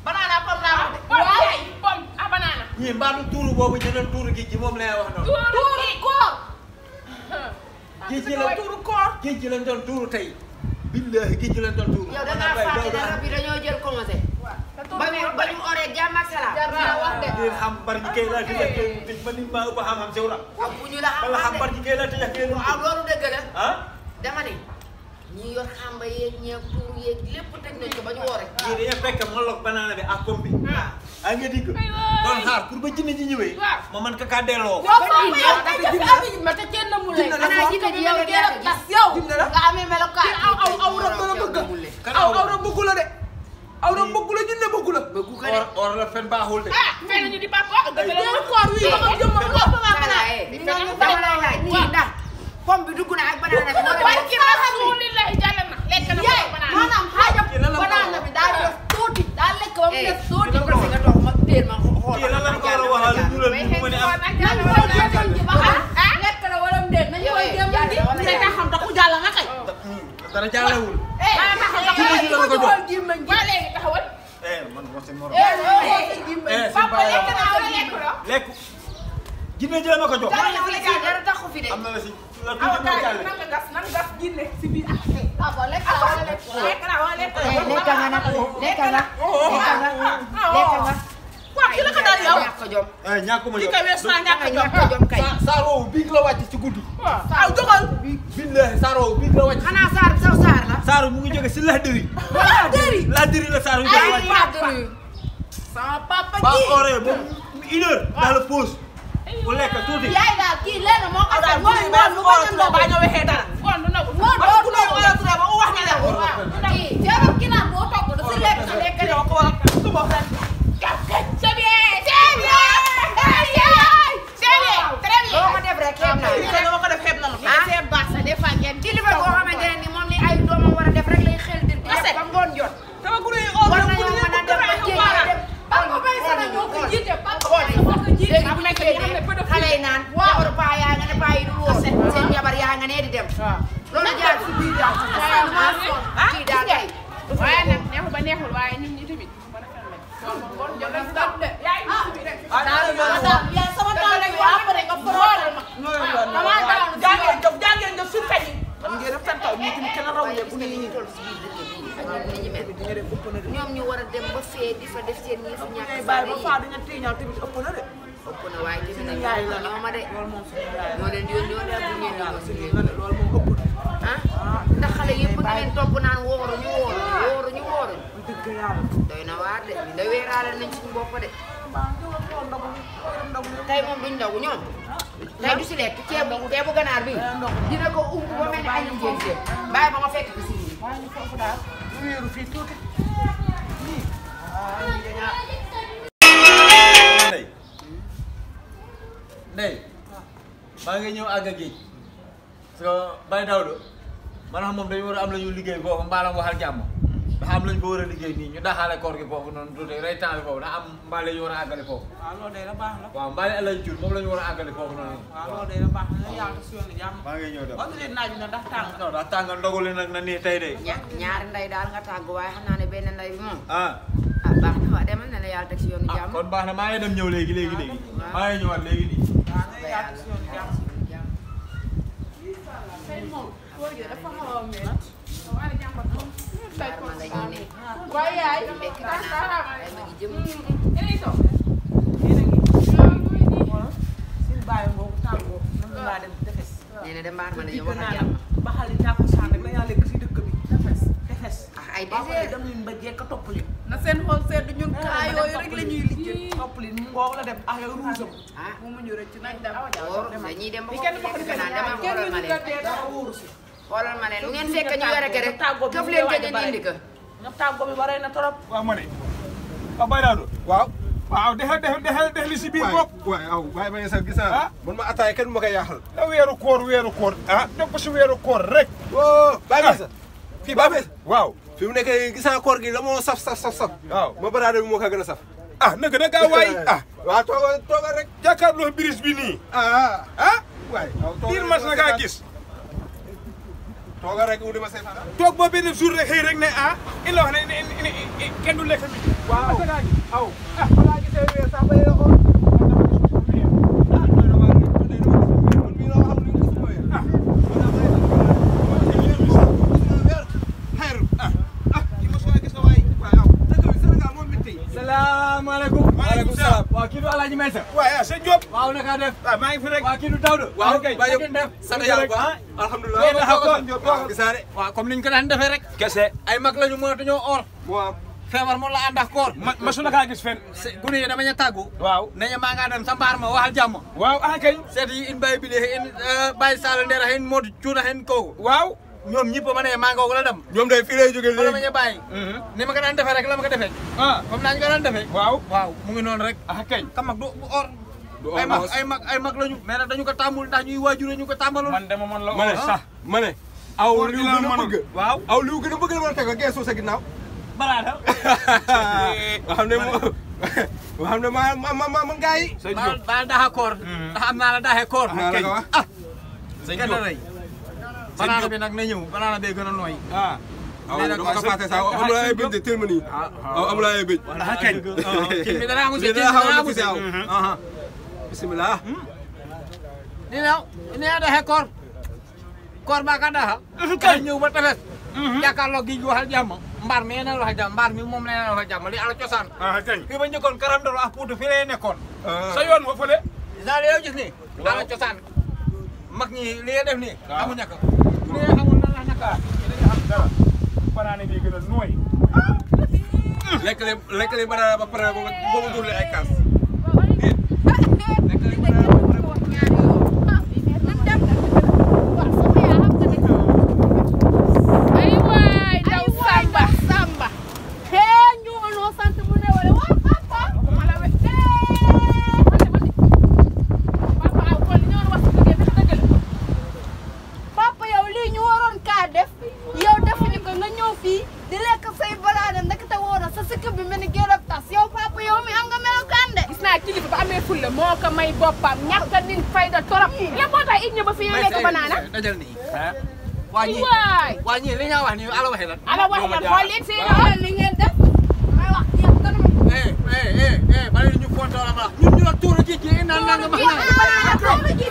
banaana pomme laa wax de waaw yaay pomme ah banaana ñii mbaadu tuuru boobu ñu doon tuuru géej gi moom lay wax noonu tuuru koor géej gi la tuuru koor géej gi lañ doon tuuru tey billahi géej gi lañ doon tuuru yow da ngaa fàtte ne rab yi dañoo jël commencé. ba ñu oree jàmm ak salaam. jar naa wax de ngeen xam bari ñi kay la di def ba nit ma ëpp xam-xam sew la ak bu ñu la bala xam bari ñi kay la te yàq ngeen waaw loolu dëgg la. ah dama ne ñi yor xamba yeeg ñeeg tuur yeeg lépp teg nañ ko ba ñu wooree. yii dañuy fekk ma lok banana bi ak pomme bi a nga digg doon xaar pour ba jinne ji ñëwee ma mën ka kaa delloo yow papa yow tey def abi ma te kenn mu lay xanaa jinne ji yow gën a tas yow nga amee melokaan aw rab dana bëgg aw rab bëggu la de. aw rab bëggu la jinne bëggu la. bëggu ko de. or la fen baaxul de ah fenn ñu di papa dëgg la yow koor wi ba jëm ma ko ba dama lay laaj nii ndax pomme bi dugg na ak banana bi moo barki rasulillahi jàll na lekk na yaay banaana maanaam xaajam banana bi daa def tuuti daa lekk ba mu def tuuti nga toog ma téel ma xool. kii lan la ko war a waxal ñu la mu ne am nañu koy jéem a ji ba xam lekk na wala mu déet nañu koy jéem a ji te xam taxu te jàllewul. man moo seen morom. papa lekk naa wala lekk la. lekk jinne jëlee ma ko jox. dara taxu fi de. am na la si la tuuti ma jàlle. nan gas jinne si biir papa lekk naa wala lekk la. lekk naa wala lekk lekk nga nag lekk nga. waaw ki la ko daal yow. ñàkk jom. ñàkkuma ki yow. ka wees naa ñàkk jom. ñàkk jom kay. Saaro biig la wàcc ci guddi. waaw jógal. billahi Saaro biig la wàcc. xanaa Saar saw Saar la. Saaro mu ngi jóge si Lahdiri. Lahdiri. Lahdiri la Saaro jóge wàcc. Lahdiri. sama papa ba ji. oree moom 1 heure dans le pause. bu lekk tuuti. yaay daal kii lenn moo ko sax mooy ba lu ko jëndoo ba ñëwee xee dara. ngoon du nagu ba ku ne wala ku ne ba wax ñu la. kii ceebam ki naan boo togg du si lekk si lekk de ko war a su ma wax c'est bien c'est bien très bien loo ko def rek xeeb naa. li dama ko def xeeb na ma. c'est baax ça des fois ngeen kilifa boo xamante ne ni moom li ay doomam war a def rek lay xel di def ba ngoon jot. dama gune yi oo war nañoo mën a dem ba jéem dem. papa bay sana ñoo ko jiite papa bay sama ko jiite léegi bu nekkee ne xale yi naan jabaru paa yaa nga ne paa yi du woon seen jabar yaa nga nee di dem. loolu jaar si biir daal kii daal kay. waaye nag neexul ba neexul waaye ñun ñi tamit mën a fermer. kon ngoon jot nañ stop de. yaa ngi si biir rek. yaa sama taal rek après nga foroolal ma jàngeen jëf su feñ. man ngeen def tan taw ñu tamit kenn raw leen bu ne ñu toll si biir dëkk bi ak ñoom ni ñu mel. ñoom ñu war a dem ba fee di fa def seen yëfu ñàkk bàyyi ba faa dañu tiiñal tamit ëpp na de. ëpp na waaye tamit nag yaay la ñoo ma de. loolu moom suñu yaay ñoo leen di yónni woon daal bu ngeen di la yónni loolu moom ëpp na. ah ndax xale yëpp nga leen topp naan wóoruñu wóoruñu dëgg yàlla. doy na waar de ñu day weeraale nañ suñu bopp de. mbaa jógal xool ndogu tey moom duñ ndogu ñoom tey du si lekk ceebu ganaar bi dina ko umb ba mel ni ay njëriñ seen bàyyi ba ma fekk ko si nii. waaye ñu foofu daal ñu wéeru fii tuuti. Ndey maa ngi ñëw àgg géej parce que Baye Daouda maanaam moom dañu war a am la ñu liggéey foofu mbaalam waxal jàmm ndax am lañu ko war a liggéey nii ñu daxaale koor gi foofu noonu tuuti rey temps bi foofu ndax am mbaale ñu war a àggale foofu. waaw loolu day la baax na. waaw mbaale El Hadj Diouf moom la ñu war a àggale foofu noonu. waaw loolu day la baax na yàlla si yoonu jàmm. maa ngi ñëw dem wax leen naaj na ndax tàng. non ndax tàng ndogule nag na nii tey de. ñaari ndey daal nga tàggu waaye xam naa ne benn ndey bi moom. ah baax na waaw demal na la yàlla teg si yoonu jàmm. kon baax na maa ngi dem ñëw léegi maa ngi ñëwaat léegi nii. waaw na yàlla si yoonu jàmm. waaye yaay. ay ma ngi jëm. suñu bàyyi ngoogu tàngoo nan laa dem defes. nee na de mbaar ma dañoo wax ak jàmm. ba xale tàkkusaan rek la yaa lekk si dëkk bi defes. ay waaw désert. dem leen ba jekk topp leen. na seen xool sedd ñun kaa yooyu rek la ñuy liggéey topp leen mu ngoog la dem ah yow ruusam. ah mu mu ñu rëcc nañ dem. wóor dañuy dem ba Li kenn foofu ko lekk defee naan dama xoolal ma leen. dara wóoru si. xoolal ma leen lu ngeen fekk ñu yore ko rek këf leen ko ngeen indi ko. ñoom tàggoo bi bare na trop. waaw ma ne waaw Baye Daouda waaw. waaw def li si biir bopp waaw waaye ma sa gis naa man ma ataay kenn ma koy yaaxal. da weeru koor ah def ko si weeru koor rek woo baa ngi sa fii baa ngi sa waaw fi mu nekk gis naa koor gi la moo saf waaw ma baraade bi moo ko gën a saf. ah naka da gaa waay ah waaw toogal rek. jàkkaarloo biris bi nii ah ah waay diir mas na gaa gis toogal rek wuti ma say fan. toog ba benn jour rek xëy rek ne ah il la wax ne kenn du lekk mi waaw mas na gaa gis aw ah balaa gisee weer sax ba yéen a xool. ah doy na waar man de dama gis weer man mii la wax am lu ñu gis mooy ah. salaamaaleykum. maaleykum salaam. waaw kii du Alaaji Maysa. waaye sëñ Diop waaw naka def. waaw maa ngi fi rek waaw kii du Daouda. waaw kay Baye ngeen def. sant yàlla bu baax alhamdulilah. Ngeen taxaw ko. waaw gis naa de. waaw comme niñ ko daan defee rek. kese ay mag lañu mënatuñoo or. moo am. feebar moom la ànd ak koor. masu na kaa gis fen gune yi dama ñu tàggu. waaw nañu maa ngaa dem sa mbaar ma waxal jàmm. waaw ah kay seet yi in Baye Bile in Baye Sall Ndera hen Modou Cuuna hen kooku. waaw ñoom ñëpp ma ne maa ngoogu la dem. ñoom day fii lay jógee wala ma léegi. ñu bàyyi. ni ma ko daan defee rek la ma ko defee. ah comme naa ñu ko daan defee. waaw waaw mu ngi noonu rek. ah kay ka mag du or. du or ay mag lañu. mais nag dañu ko tàmbul ndax ñuy waajur ñu ko tàmbaloon. man dama man la ma ne oo sax ma ne. aw Koor li gi wu laa gën a mënoon. bëgg. waaw aw li wu gën a bëgg la war a teg geesoo sa ginnaaw. balaata. nga xam ne moo nga xam ne man gars yi. sëñ Diop baal daaxa koor. ndax am naa la daaxee koor. naa la ko wax. kenn rëy. banaana bi nag na ñëw banaana bee gën a nooy. waaw dama ko fàtte sax amul ay bëj de teel ma nii. waaw amul ay bëj. wala kañ. kii bi danaa mos a dina xaw a mos a bisimilah. dina daxe koor ba ka daxa. kañ ñëw ba tefes. jàkkaarloo gi waxal jàmm. mbaar mi yéen a wax jàmm mbaar mi moom la yéen a wax jàmm li ala cosaan. kañ. fii ba njëkkoon karandolo ak puutu fii lay nekkoon. sa yoon wa fële. daal yow gis ni ala cosaan mag ñi li nga def nii. amuñu ko. li nga xamul nan la naka. dañu xam dara. banaana bi gën a nooy. lekk leen banaana ba pare ba mu dóor leen ay kaas. moo ko may boppam ñàkk a nin fayda torop lépp moo tax it ñu ba fi lekk banaana. dajal nii. waa ñii li nga wax nii ala waxee lan. ala waxee lan xool leen seen li ngeen def. may wax yàq kanam. bala ñu fontoo la ma wax ñun ñu la tuuru ji ji naan naa nga ma. tuuru ji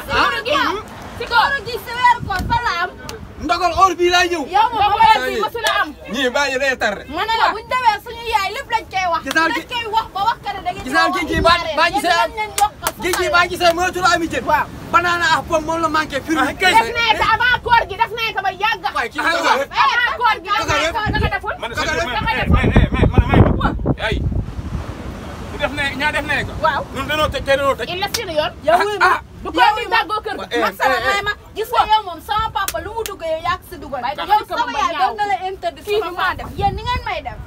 si tuuru ji si weer ko fa la am. ndogal or bii laa ñëw. yow moom weer bi mosu la am. ñii baa ñu day tar. ma ne la buñ demee suñu yaay lépp lañ koy wax. gisaal dañ koy wax ba wax kare da ngeen gisaal kii baa gisee kii baa gisee mënatul a ami jën. waaw banaana ak pomme moom la manqué. def nañ ko avant koor gi def nañ ko ba yàgg. waay kii avant koor gi def nañ ko nga deful. man sa may ay bu def ne ñaa def ne ko. waaw ñun dañoo tëj tey dañoo tëj. il la seen yoon. yow wuy ma du ko di tàggoo kër gi. masala may ma gis nga yow moom sama papa lu mu dugg yow yaa si dugal. yow sama yaay doon na la interdit sama maa def yéen ni ngeen may def.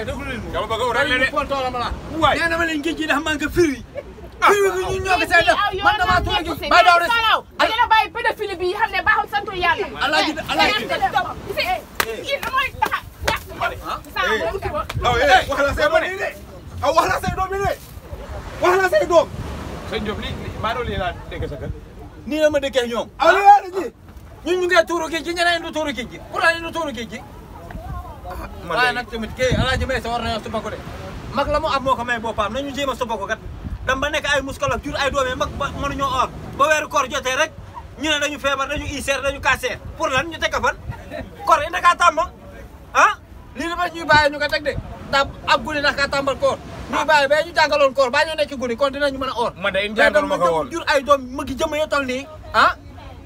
déglu leen dama bëgg a wutale de. fontoo la ma la. waay nee na ma leen géej gi dafa manqué fruit. fruit bi ñun ñoo ko see def man damaa tuur gi ba daw rek. da ngeen a bàyyi pédophile bi xam ne baaxul santu yàlla. alaaji wax la say doom yi de. wax la say doom yi de. wax la say doom. sëñ Diop lii maa doon lii laa dégg sa kër. nii la ma dëkkee ñoom. ñun ñu ngi tuuru géej gi ñeneen du tuuru géej gi pourtant ñu tuuru géej gi. waaye nag tamit kii alaaji may sa war nañoo suba ko de mag la mu am moo ko may boppam nañu jéem a suba ko kat dam ba nekk ay muskalaf jur ay doomee mag ba mënuñoo or ba weeru koor jotee rek ñu ne dañu feebar dañu iseer dañu kaaseer pour lan ñu teg ko fan koor yi dakaa tàmbal ah lii dafa ñuy bàyyi ñu ko teg de ndax ab guddi ndax kaa tàmbal koor ñuy bàyyi ba ñu jàngaloon koor baa ñoo nekk guddi kon dinañu mën a or man de jàngal ma ko woon jur ay doom magi jëmm yo tol nii ah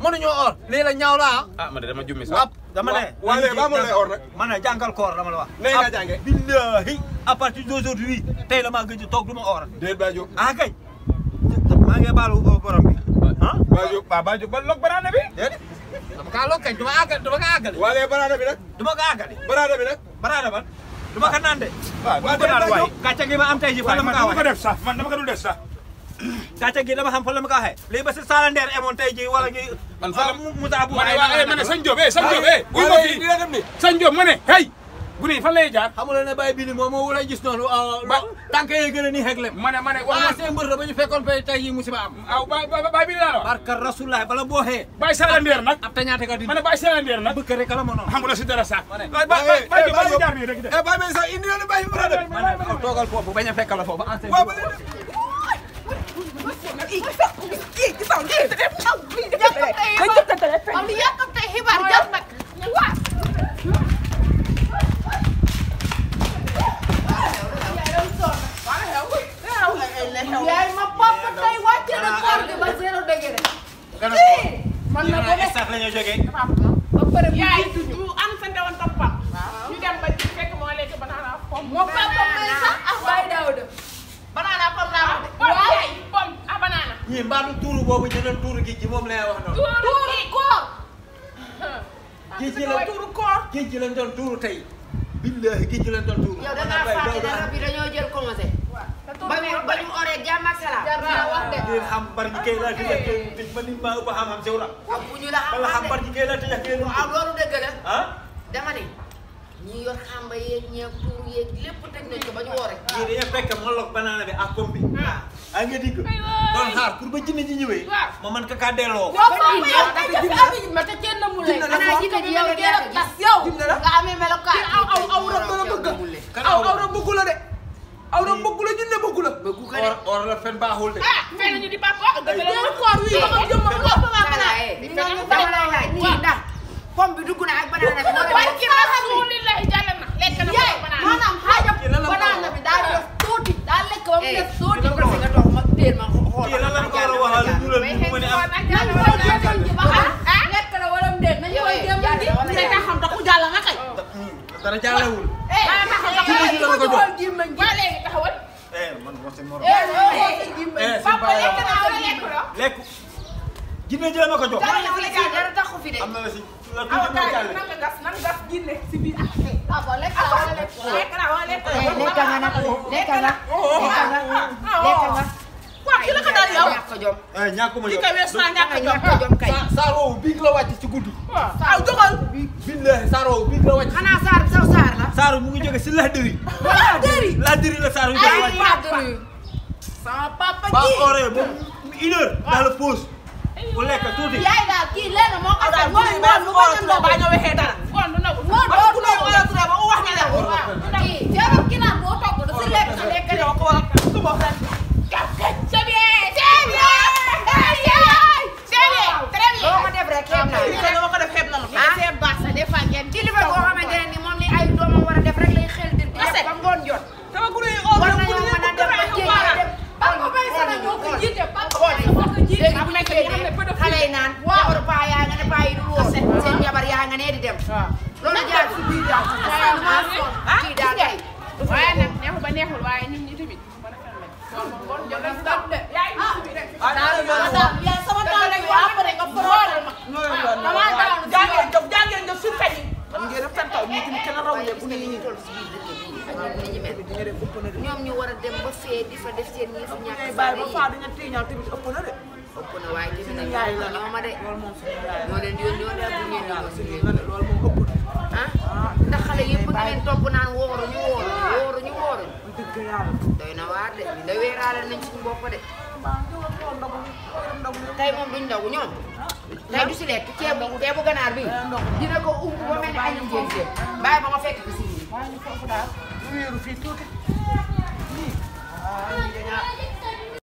mënuñoo or lii la ñaaw la ah man de dama jummi sax. dama ne waaye ba mu lay or nag. ma ne jàngal koor dama la wax. nee nga jàngee. billahi à partir d'aujourd'hui tey la maa gëj a toog du ma or. déet Ba Diop. ah kay maa ngi baalu borom bi ah. Ba Diop Ba Diop ba log banaana bi. déedéet dama kaa loo kañ du ma àggali du ma kaa àggali. waaye banaana bi nag. du ma ko àggali. banaana bi nag. baraada ban du ma ko naan de. waaw bu ko naan waay. gàcce gi ma am tey jii fan la ma kaa man dama ko waxee. def sax man dama ko dul def sax. gàcce gi dama xam fan la ma kaa waxee. léegi ba si Salandeer emoon tey jii wala ñuy. man fa Moussa bu ma ne waaye ma ne sëñ Diop sëñ Diop buy waaye fii dina dem ni. sëñ Diop ma ne hey bu nii fan lay jaar. xamul ne Baye Bini moom moo wala gis noonu. tànk yee gën a nii xegle. ma ne wax waaw ma seen mbër la ba ñu fekkoon fay tey jii musiba am. aw Baye bi laa la wax. barka Rasulullah bala boo xee. Baye Salandeer nag. ab tañaate ka di. ma ne Baye Salandeer nag. bëkk rek la ma noonu. xam nga si dara sax. ne Baye Diop jaar nii rek de. Baye Mbaye sax indi yoonu Baye banaana bi. ma ne toogal foofu bañ a fekk la foofu. waaw ba léegi. am di yàq tey xibaar jot nag. yaay ma papa tey wàcce na koor gi ba 0 degré. man la ba sax la ñu jógee. ba pare bu yaay du am sa ndewoon toppam. ñu dem ba ci fekk moo lekk banaana pom. moo papa may sax ak Baye Daouda. banaana pom laa wax de. waaw pom ah banaana. ñii mbaa du tuuru boobu ñu doon tuuru géej gi moom lay wax noonu. tuuru koor. géej gi la tuuru koor. géej gi lañ doon tuuru tey. billahi géej gi lañ doon tuuru. yow da ngaa fàtte ne rab yi dañoo jël commencé. ba ñu oree jàmm ak salaam. jar naa wax de. ngeen xam bari ñi kay laa tëjee kay tëj ba nit maa ëpp xam-xam sew la. bu ñu la wala xam bari ñi kay laa tëjee kay waaw loolu dëgg la. ah. dama ne ñi yor xamba yeeg ñeeg tuur yeeg lépp teg nañ ko ba ñu woo rek. ñii dañuy fekk ma lok banana bi ak koom bi. ay nga digg. doon xaar pour ba jinne ji ñëwee. ma man ka delloo. ma te kenn mu lay. xanaa jinne ji yow yow nga amee melokaan. aw rab dana bëgg. aw rab bëggu la de. aw rab bëggu la jinne bëggu la. bëggu ko de. or la fen baaxul de. fenn ñu di papa dëgg la koor wi ba xam jëm ndax pomme bi dugg na ak banana bi. waaye ki rasulillahi jàll na lekk na banana. maanaam xaajam banana bi daa def tuuti daa lekk ba mu def tuuti. nga toog ma teel ma xool. kii lan la ko war a waxal lu dul mu mën a am. nañu koy jéem ji ba xam lekk na wala mu dee nañu koy jéem ji. dina xam te ku jàll nga kay. dara jàllewul. waa léegi taxawal. man moo seen morom. papa lekk na wala lekk loo. lekk. jinne jël ma ko jox. dara taxu fi de. am na la si la tuuti moo jàll. nan gas jinne si biir. papa lekk na wala lekk loo. lekk na wala lekk loo. lekk nga nag lekk nga. waaw ki la ko daal yow. ñàkk jom. ñàkkuma ki jom. kay weesu naa ñàkk jom. ñàkk jom kay. Saar woowu biig la wàcc ci guddi. aw jógal. billahi Saar woowu biig la wàcc. xanaa Saar saw Saar la. Saar mu ngi jóge si Lahdiri. Lahdiri. Lahdiri la Saar mu jóge wàcc. Lahdiri. sama papa ba ji. oree ba une heure dans la pause. ku lekk tuuti. yaay daal kii lenn moo ko daal mooy bu lu ko jëndoo ba ñoo waxee dara. ngoon du nagu. moo ba doo ku nekk wala tu ba wax ñu ne. kii jarul ki naan boo togg du si lekk sa lekk de. ko war a su ma fen. c'est bien. c'est bien. c'est bien. très bien. loo ko def rek xeeb naa. li ko dama ko def xeeb na ma. c'est baax ça des fois ngeen. kilifa boo xamante ne ni moom li ay doomam war a def rek lay xel di def ba ngoon jot. dama guddi yi oo war dama nañoo guddi mën a dem ba jéem dem. papa bay sama ñoo ko jiite papa xool bay sama ko jiite. léegi bu nekkee de xale yi naan jabaru paa yaa nga ne paa yi du woon seen jabar yaa nga ne di dem. loolu jaar si biir daal. kii daal kay. waaye nag neexul ba neexul waaye nit ñi tamit mën a fen lañ. kon moom ngoon jot nañ stop de. yaa ngi ci biir rek. yaa sama tànk yi après nga forotal ma. damaa daanu jàngeen jëf suñu feñ yi. ngeen def seen taw ñu tamit kenn raw leen bu ne ñu toll si biir dëkk bi ak ñoom ni ñu mel. ñoom ñu war a dem ba fee di fa def seen yëf ñàkk bàyyi ba faa dañu tiiñal tamit ëpp na de. ëpp na waaye tamit nag yaay la ñoo ma de. loolu moom suñu yaay la. ñoo leen di yónni woon daal bu ngeen di suñu yónni. loolu moom ëpp na. ah ndax xale yëpp nga leen topp naan wóoruñu wóoruñu. dëgg yàlla. doy na waar de ñu da weeraale nañ suñu bopp de. ndogu tey moom duñ ndogu ñoom. tey du si lekk ceebu ganaar bi. dina ko umb ba mel ni añu jéem jéem. bàyyi ba ma fekk ko si biir. waaye ñu foofu daal. ñu wéeru fii tuuti. lii. ah lii dañaa